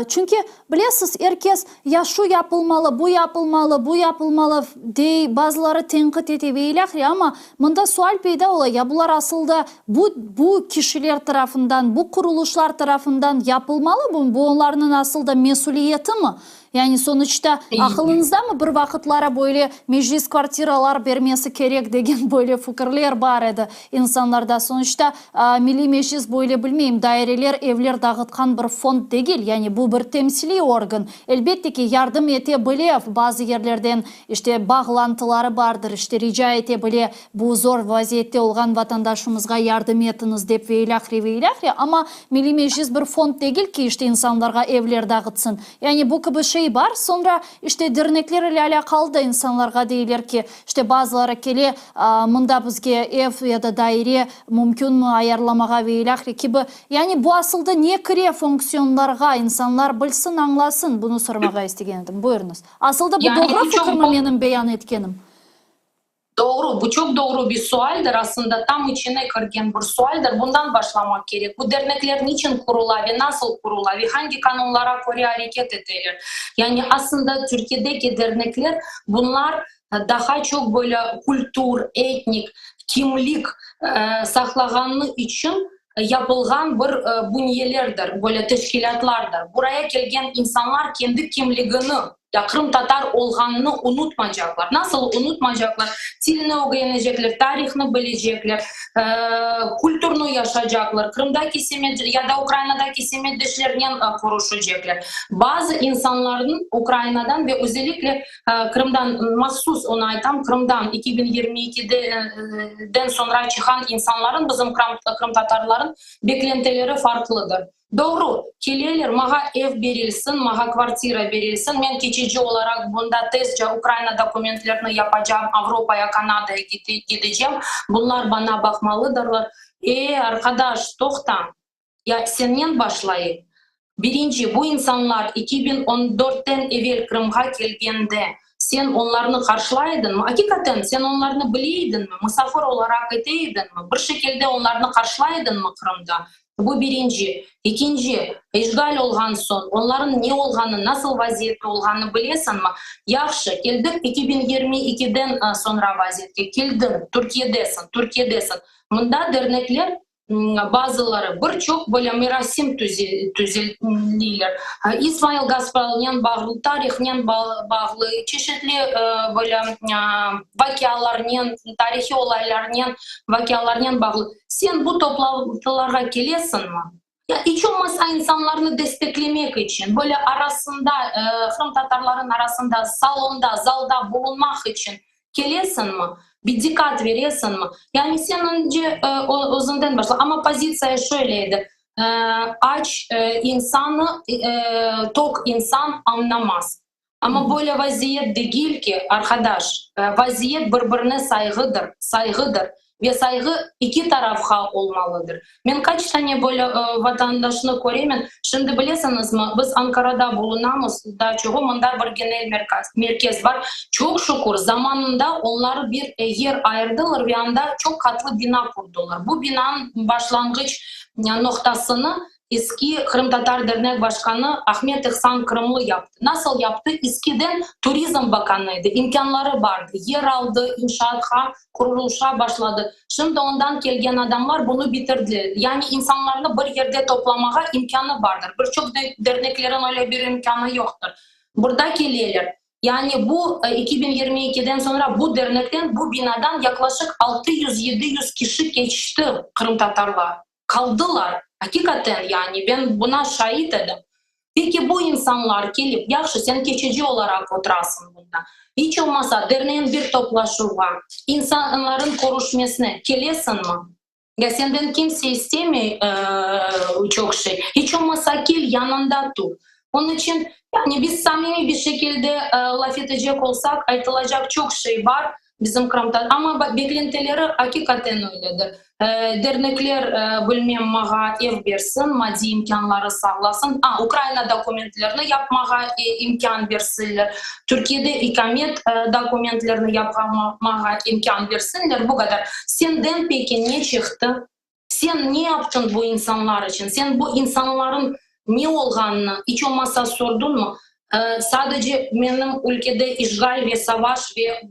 çünki, bilesiz, er kes ya şu yapılmalı, bu yapılmalı, bu yapılmalı, dey, bazıları tenqit ete ve ilâhre, amma mında sual peyda ola, ya bular asıl da bu, bu kişiler tarafından, bu qurulışlar tarafından yapılmalı mı, bu onlarnıñ asıl da mesüliyetimi? Yani sonuçta aqılıñızdamı bir vaqıtları böyle Meclis kvartiralar bermesi kerek degen böyle fikirler bar edi insanlarda. Sonuçta Milliy Meclis böyle bilmeyim daireler, evler dağıtqan bir fond degil. Yani bu bir temsiliy organ. Elbette ki, yardım ete bile, bazı yerlerden işte bağlantıları bardır, işte rica ete bile bu zor vaziyette olğan vatandaşımızğa yardım etiñiz dep ve ilâhre ve ilâhre. Amma Milliy Meclis bir fond degil ki, işte insanlarğa evler dağıtsın. Yani bu kibi şey bar. Soñra, işte, dernekler ile alâqalı da insanlarğa deyler ki, işte, bazıları kele, mında bizge ev ya da daire mümkünmi ayarlamağa ve ilâhre kibi. Yani bu asılda ne kire fonksiyonlarğa, insanlar bilsin, añlasın, bunı sormağa istegen edim. Buyurıñız. Asılda bu doğru fikirmi menim beyan etkenim? Doğru, bu çoq doğru bir sualdir, aslında tam içine kirgen bir sualdir. Bundan başlamaq kerek, bu dernekler niçin qurula ve nasıl qurula ve hangi qanunlara köre areket eteler? Yani aslında Türkiyedeki dernekler, bunlar daha çoq böyle kültür, etnik kimlik saqlağanı içün yapılğan bir bünyelerdir, böyle teşkilâtlardır. Buraya kelgen insanlar kendi kimligini, ya qırımtatar olğanını unutmacaqlar. Nasıl unutmacaqlar? Tilni ögrenecekler, tarihnı bilecekler, kültürni yaşacaqlar, Qırımdaki ya da Ukrainadaki semetdeşlernen körüşecekler. Bazı insanlarnıñ Ukrainadan ve özellikle Qırımdan, mahsus onı aytam, Qırımdan 2022-den soñra çıqan insanların, bizim qırımtatarların beklentileri farqlıdır. Doğru, keleler, maña ev berilsin, maña kvartira berilsin, men keçici olaraq bunda tezce Ukraina dokumentlerini yapacağım, Avropaya, Kanadaya gidecem, bunlar bana baqmalıdırlar. E, arqadaş, toqta, Ya sennen başlayıq. Birinci, bu insanlar 2014-ten evel Qırımğa kelgende, sen onlarnı qarşılay ediñmi? Aqiqaten, sen onlarnı bile ediñmi? Musafir olaraq ete ediñmi? Bir şekilde onlarnı qarşılay ediñmi Qırımda? Bu birinci. Ekinci, işğal olğan soñ, onlarnıñ ne olğanı, nasıl vaziyette olğanını bilesiñmi? Yahşı, keldik 2022-den soñra vaziyetke. Keldiñ, Türkiyedesiñ, Türkiyedesiñ. Mında dernekler Bazıları bir çoq böyle merasim tüzeleyler. İsmail Gaspralnen bağlı, tarihnen bağlı, çeşitli böyle vaqialarnen, tarihiy olaylarnen, vaqialarnen bağlı. Sen bu toplantılarğa kelesiñmi? Ya iç olmasa insanlarnı desteklemek içün, böyle arasında, qırımtatarların arasında, salonda, zalda bulunmaq içün Kelesiñmi? Bir diqqat veresiñmi? Yani sen önce özünden başla. Amma pozitsiya şöyle edi, aç insanı toq insan añlamaz. Amma böyle vaziyet degil ki, arqadaş, vaziyet bir-birine sayğıdır, sayğıdır. Ve sayğı iki tarafqa olmalıdır. Men qaç tane böyle vatandaşnı köremen. Şimdi bilesiñizmi, biz Ankarada bulunamız, daa çoğu mında bir genel merkez bar. Çoq şükür, zamanında onlar bir yer ayırdılar ve anda çoq qatlı bina qurdular. Bu binanıñ başlanğıç noqtasını Eski Qırımtatar dernek başqanı Ahmet İhsan Qırımlı yaptı. Nasıl yaptı? Eskiden turizm bakanı edi, imkânları bardı, yer aldı, inşaatqa, qurulışqa başladı. Şimdi ondan kelgen adamlar bunı bitirdiler. Yani insanlarnı bir yerde toplamağa imkânı bardır. Bir çoq derneklerin öyle bir imkânı yoqtır. Burada keleler. Yani bu 2022-den soñra bu dernekten, bu binadan yaqlaşıq 600-700 kişi keçti, qırımtatarlar. Qaldılar, aqiqaten, yani ben buna şait edim. Peki bu insanlar kelip, yahşı, sen keçici olaraq oturasıñ bunda, iç olmasa derneğin bir toplaşuvğa, insanların körüşmesine kelesiñmi? Ya senden kimse istemey çoq şey, iç olmasa kel, yanında tur. Onıñ içün, yani biz samimiy bir şekilde laf etecek olsaq, aytılacaq çoq şey bar. Bizim qırımtatar, amma beklentileri aqiqaten öyledir. Dernekler, bilmem, mağa ev bersin, maddiy imkânları sağlasın, a, Ukraina dokumentlerini yapmağa imkân bersinler, Türkiyede ikamet dokumentlerini yapmağa imkân bersinler, bu qadar. Senden peki ne çıqtı? Sen ne yaptın bu insanlar içün? Sen bu insanların ne olğanını iç olmasa sordunmı? Sadece menim ülkede işğal ve savaş ve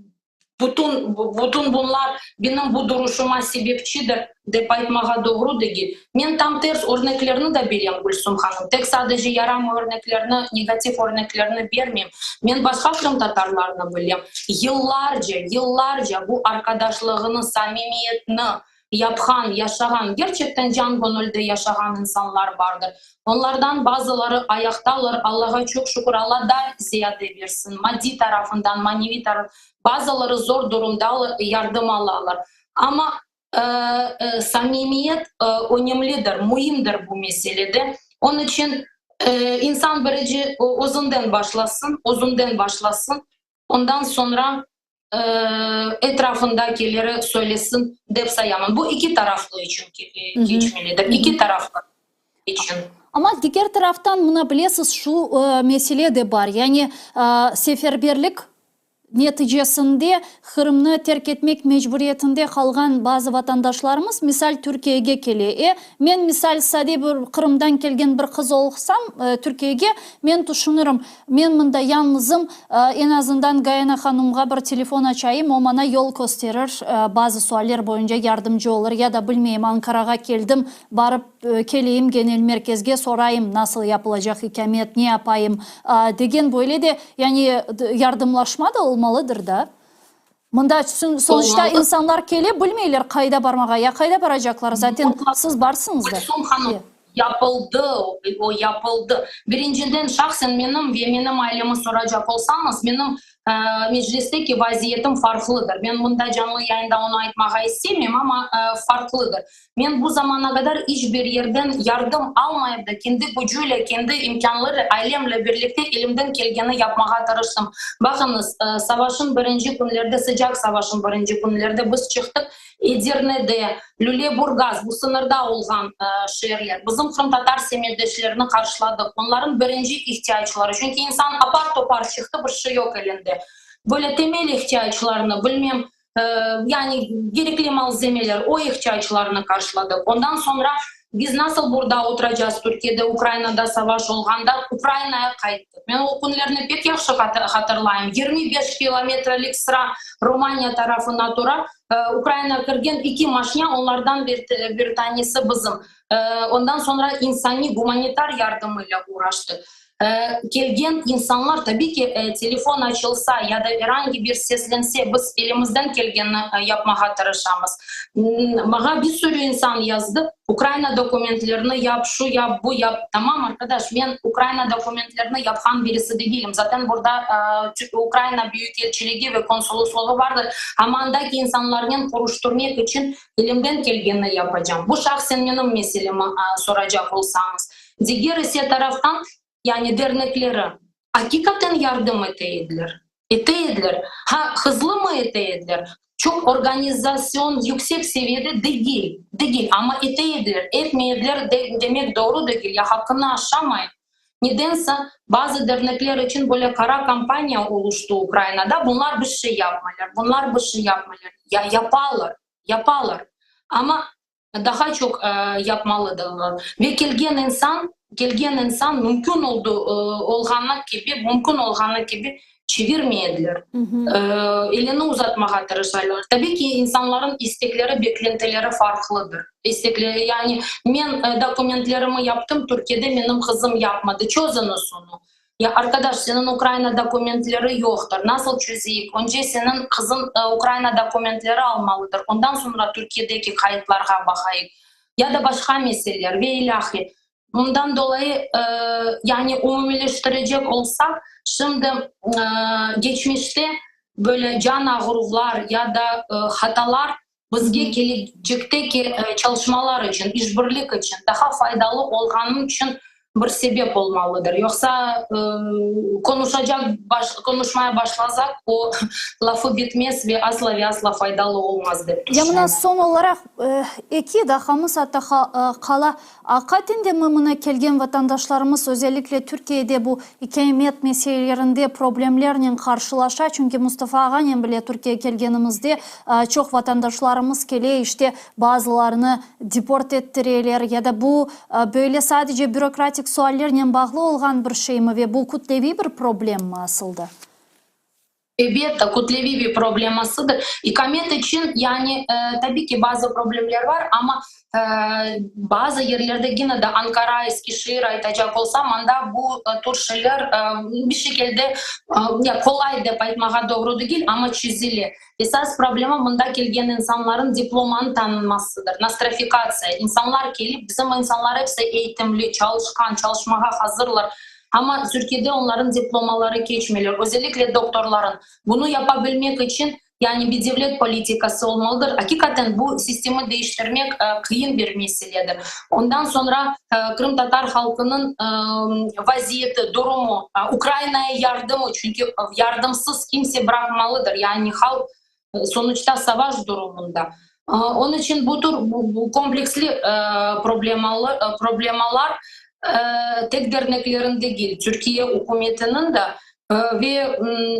bütün, bütün bunlar benim bu duruşıma sebepçidir, dep aytmağa doğru degil. Men tam ters örneklerni de berem, Gülsüm hanım. Tek sadece yaramay örneklerni, negativ örneklerni bermeyim. Men başqa qırımtatarlarnı bilem. Yıllarca, yıllarca bu arqadaşlığını, samimiyetni yapqan, yaşağan, gerçekten can-göñülde yaşağan insanlar bardır. Onlardan bazıları ayaqtalar, Allağa çoq şükür, Alla daa ziyade bersin, maddiy tarafından, maneviy taraf, bazıları zor durumdalar, yardım alalar. Amma samimiyet önemlidir, müimdir bu meselede. Onıñ içün insan birinci özünden başlasın, özünden başlasın, ondan soñra etrafındakileri söylesin dep sayamın. Bu eki taraflı içün keçmelidir, eki taraflı içün. Amma diger taraftan, mına bilesiz, şu mesele de bar, yani seferberlik neticesinde Qırımnı terk etmek mecburiyetinde qalğan bazı vatandaşlarımız, misal, Türkiyege kele. E, men, misal, sade bir Qırımdan kelgen bir qız olsam, Türkiyege, men tüşünirim, Men mında yañlızım, eñ azından Gayana hanumğa bir telefon açayım, o maña yol kösterir, bazı sualler boyunca yardımcı olur, ya da bilmeyim, Ankarağa keldim, barıp keleyim genel merkezge, sorayım, nasıl yapılacaq ikâmet, ne yapayım, degen böyle de, yani yardımlaşma da olmalıdır da. Mında sonuçta insanlar kele, bilmeyler qayda barmağa, ya qayda baracaqlar, zaten siz barsıñız da. Gülsum hanım, yapıldı, o yapıldı. Birinciden, şahsen menim ve menim ailemi soracaq olsañız, menim Meclisteki vaziyetim farqlıdır. Men mında canlı yayında onı aytmağa istemeyim, amma farqlıdır. Men bu zamana qadar iç bir yerden yardım almayıp da, kendi kücüyle, kendi imkânlarıyla, ailemle birlikte elimden kelgeni yapmağa tırıştım. Baqıñız, savaşın birinci künlerde, sıcaq savaşın birinci künlerde biz çıqtıq, Edirnede, Lüleburgaz, bu sıñırda olğan şeerler, bizim qırımtatar semetdeşlerini qarşıladıq. Onların birinci ihtiyacları, çünki insan apar-topar çıqtı, bir şey yoq elinde. Böyle temel ihtiyaclarını, bilmem, Yani kerekli malzemeler, o ihtiyaclarnı qarşıladıq. Ondan soñra biz nasıl burada oturacağız, Türkiyede, Ukrainada savaş olğanda, Ukrainaya qayttıq. Men o künlerni pek yahşı hatırlayım. 25 kilometrelik sıra Romaniya tarafına tura, Ukraina kirgen eki maşina, onlardan bir tanesi bizim. Ondan soñra insaniy, gumanitar yardımıyla uğraştıq. Kelgen insanlar, tabiy ki, telefon açılsa ya da er angi bir seslense, biz elimizden kelgenni yapmağa tırışamız. Maña bir sürü insan yazdı, Ukraina dokumentlerini yap, şu yap, bu yap. Tamam, arqadaş, men Ukraina dokumentlerini yapqan birisi degilim. Zaten burada Ukraina büyükelçiligi ve konsuluslığı bardır. Amma andaki insanlarnen körüştirmek içün elimden kelgenni yapacam. Bu şahsen menim meselemi soracaq olsañız. Diger ise taraftan, yani dernekleri aqiqaten yardım ete ediler, ete ediler. Ha, hızlımı ete ediler? Çoq organizasyon yüksek seviyede degil, degil, amma ete ediler. Etmey ediler demek doğru degil, ya haqqını aşamayıq. Nedense, bazı dernekler içün böyle qara kampaniya oluştı Ukrainada, bunlar bir şey yapmaylar, bunlar bir şey yapmaylar. Ya yapalar, yapalar, amma Daha çoq yapmalıdırlar. Ve kelgen insan, kelgen insan mümkün oldu, olğanı kibi, mümkün olğanı kibi çevirmeydiler. Elini uzatmağa tırışalar. Tabiy ki, insanların istekleri, beklentileri farqlıdır. İstekleri, yani men dokumentlerimi yaptım, Türkiyede menim qızım yapmadı. Çözüñiz onı. Ya, arqadaş, seniñ Ukraina dokumentleri yoqtır, nasıl çözeyik? Önce seniñ qızıñ Ukraina dokumentleri almalıdır, ondan soñra Türkiyedeki qayıtlarğa baqayıq. Ya da başqa meseleler ve ilâhre. Bundan dolayı, yani umumiyleştirecek olsaq, şimdi geçmişte böyle can ağıruvlar ya da hatalar bizge kelecekteki çalışmalar içün, işbirlik içün daha faydalı olğanı içün. Bir sebep olmalıdır. Yoqsa konuşacaq, konuşmaya başlasaq, o lafı bitmez ve asla ve asla faydalı olmaz dep Ya mına tüşünem. soñ olaraq eki daqqamız atta qala. Aqiqaten de mi mına kelgen vatandaşlarımız özellikle Türkiyede bu ikamet meselelerinde problemlernen qarşılaşa? Çünki Mustafa ağanen bile Türkiyege kelgenimizde çoq vatandaşlarımız kele, işte bazılarını deport ettireler ya da bu Böyle sadece bürokratik suallernen bağlı olğan bir şeymi ve bu kütleviy bir problemmi asılda? Elbette, kütleviy bir problemasıdır. İkamet içün, yani, tabiy ki, bazı problemler bar, amma bazı yerlerde gene de, Ankara, Eskişehir aytacaq olsam, anda bu tür şeyler bir şekilde, ya qolay dep aytmağa doğru degil, amma çezile. Esas problema mında kelgen insanların diplomanı tanınmasıdır, nostrifikatsiya. İnsanlar kelip, bizim insanlar episi eğitimli, çalışqan, çalışmağa hazırlar, amma Türkiyede onların diplomaları keçmeyler, özellikle doktorların. Bunı yapa bilmek içün, yani bir devlet politikası olmalıdır. Aqiqaten bu sistemi değiştirmek qıyın bir meseledir. Ondan soñra qırımtatar halqınıñ vaziyeti, durumu, Ukrainaya yardımı, çünki yardımsız kimse bıraqmalıdır, yani halq sonuçta savaş durumunda. Onıñ içün bu tür kompleksli problemalar tek derneklerin degil, Türkiye ükümetiniñ de Ve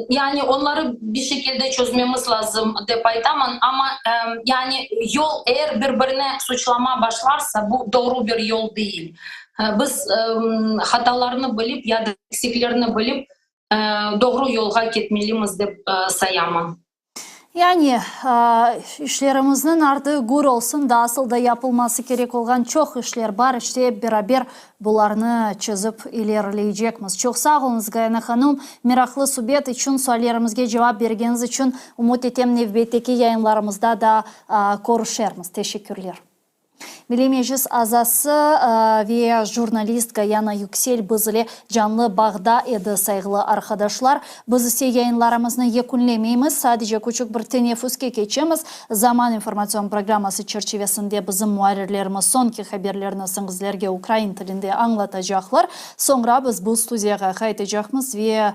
yani onları bir şekilde çözmemiz lazım dep aytaman, amma yani yol eğer bir-birine suçlama başlarsa, bu doğru bir yol değil. Biz hatalarnı bilip ya da eksiklerni bilip doğru yolğa ketmelimiz dep sayaman. Yani, işlerimizniñ ardı gür olsun, daa asıl da yapılması kerek olğan çoq işler bar, işte ep beraber bularnı çezip ilerileycekmiz. Çoq sağ oluñız, Gayana hanım, meraqlı subet içün, suallerimizge cevap bergeniñiz içün. Ümüt etem, nevbetteki yayınlarımızda da körüşermiz. Teşekkürler. Milliy Meclis azası ve jurnalist Gayana Yüksel biz ile canlı bağda edi, sayğılı arqadaşlar. Biz ise yayınlarımıznı yekünlemeymiz, sadece küçük bir teneffüske keçemiz. Zaman informatsion programması çerçivesinde bizim muarrirlerimiz soñki haberlerni siñizlerge ukrain tilinde añlatacaqlar. Soñra biz bu studiyağa qaytacaqmız ve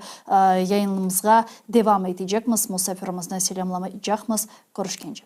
yayınımızğa devam etecekmiz, musafirimizni selâmlamaycaqmız. Körüşkence.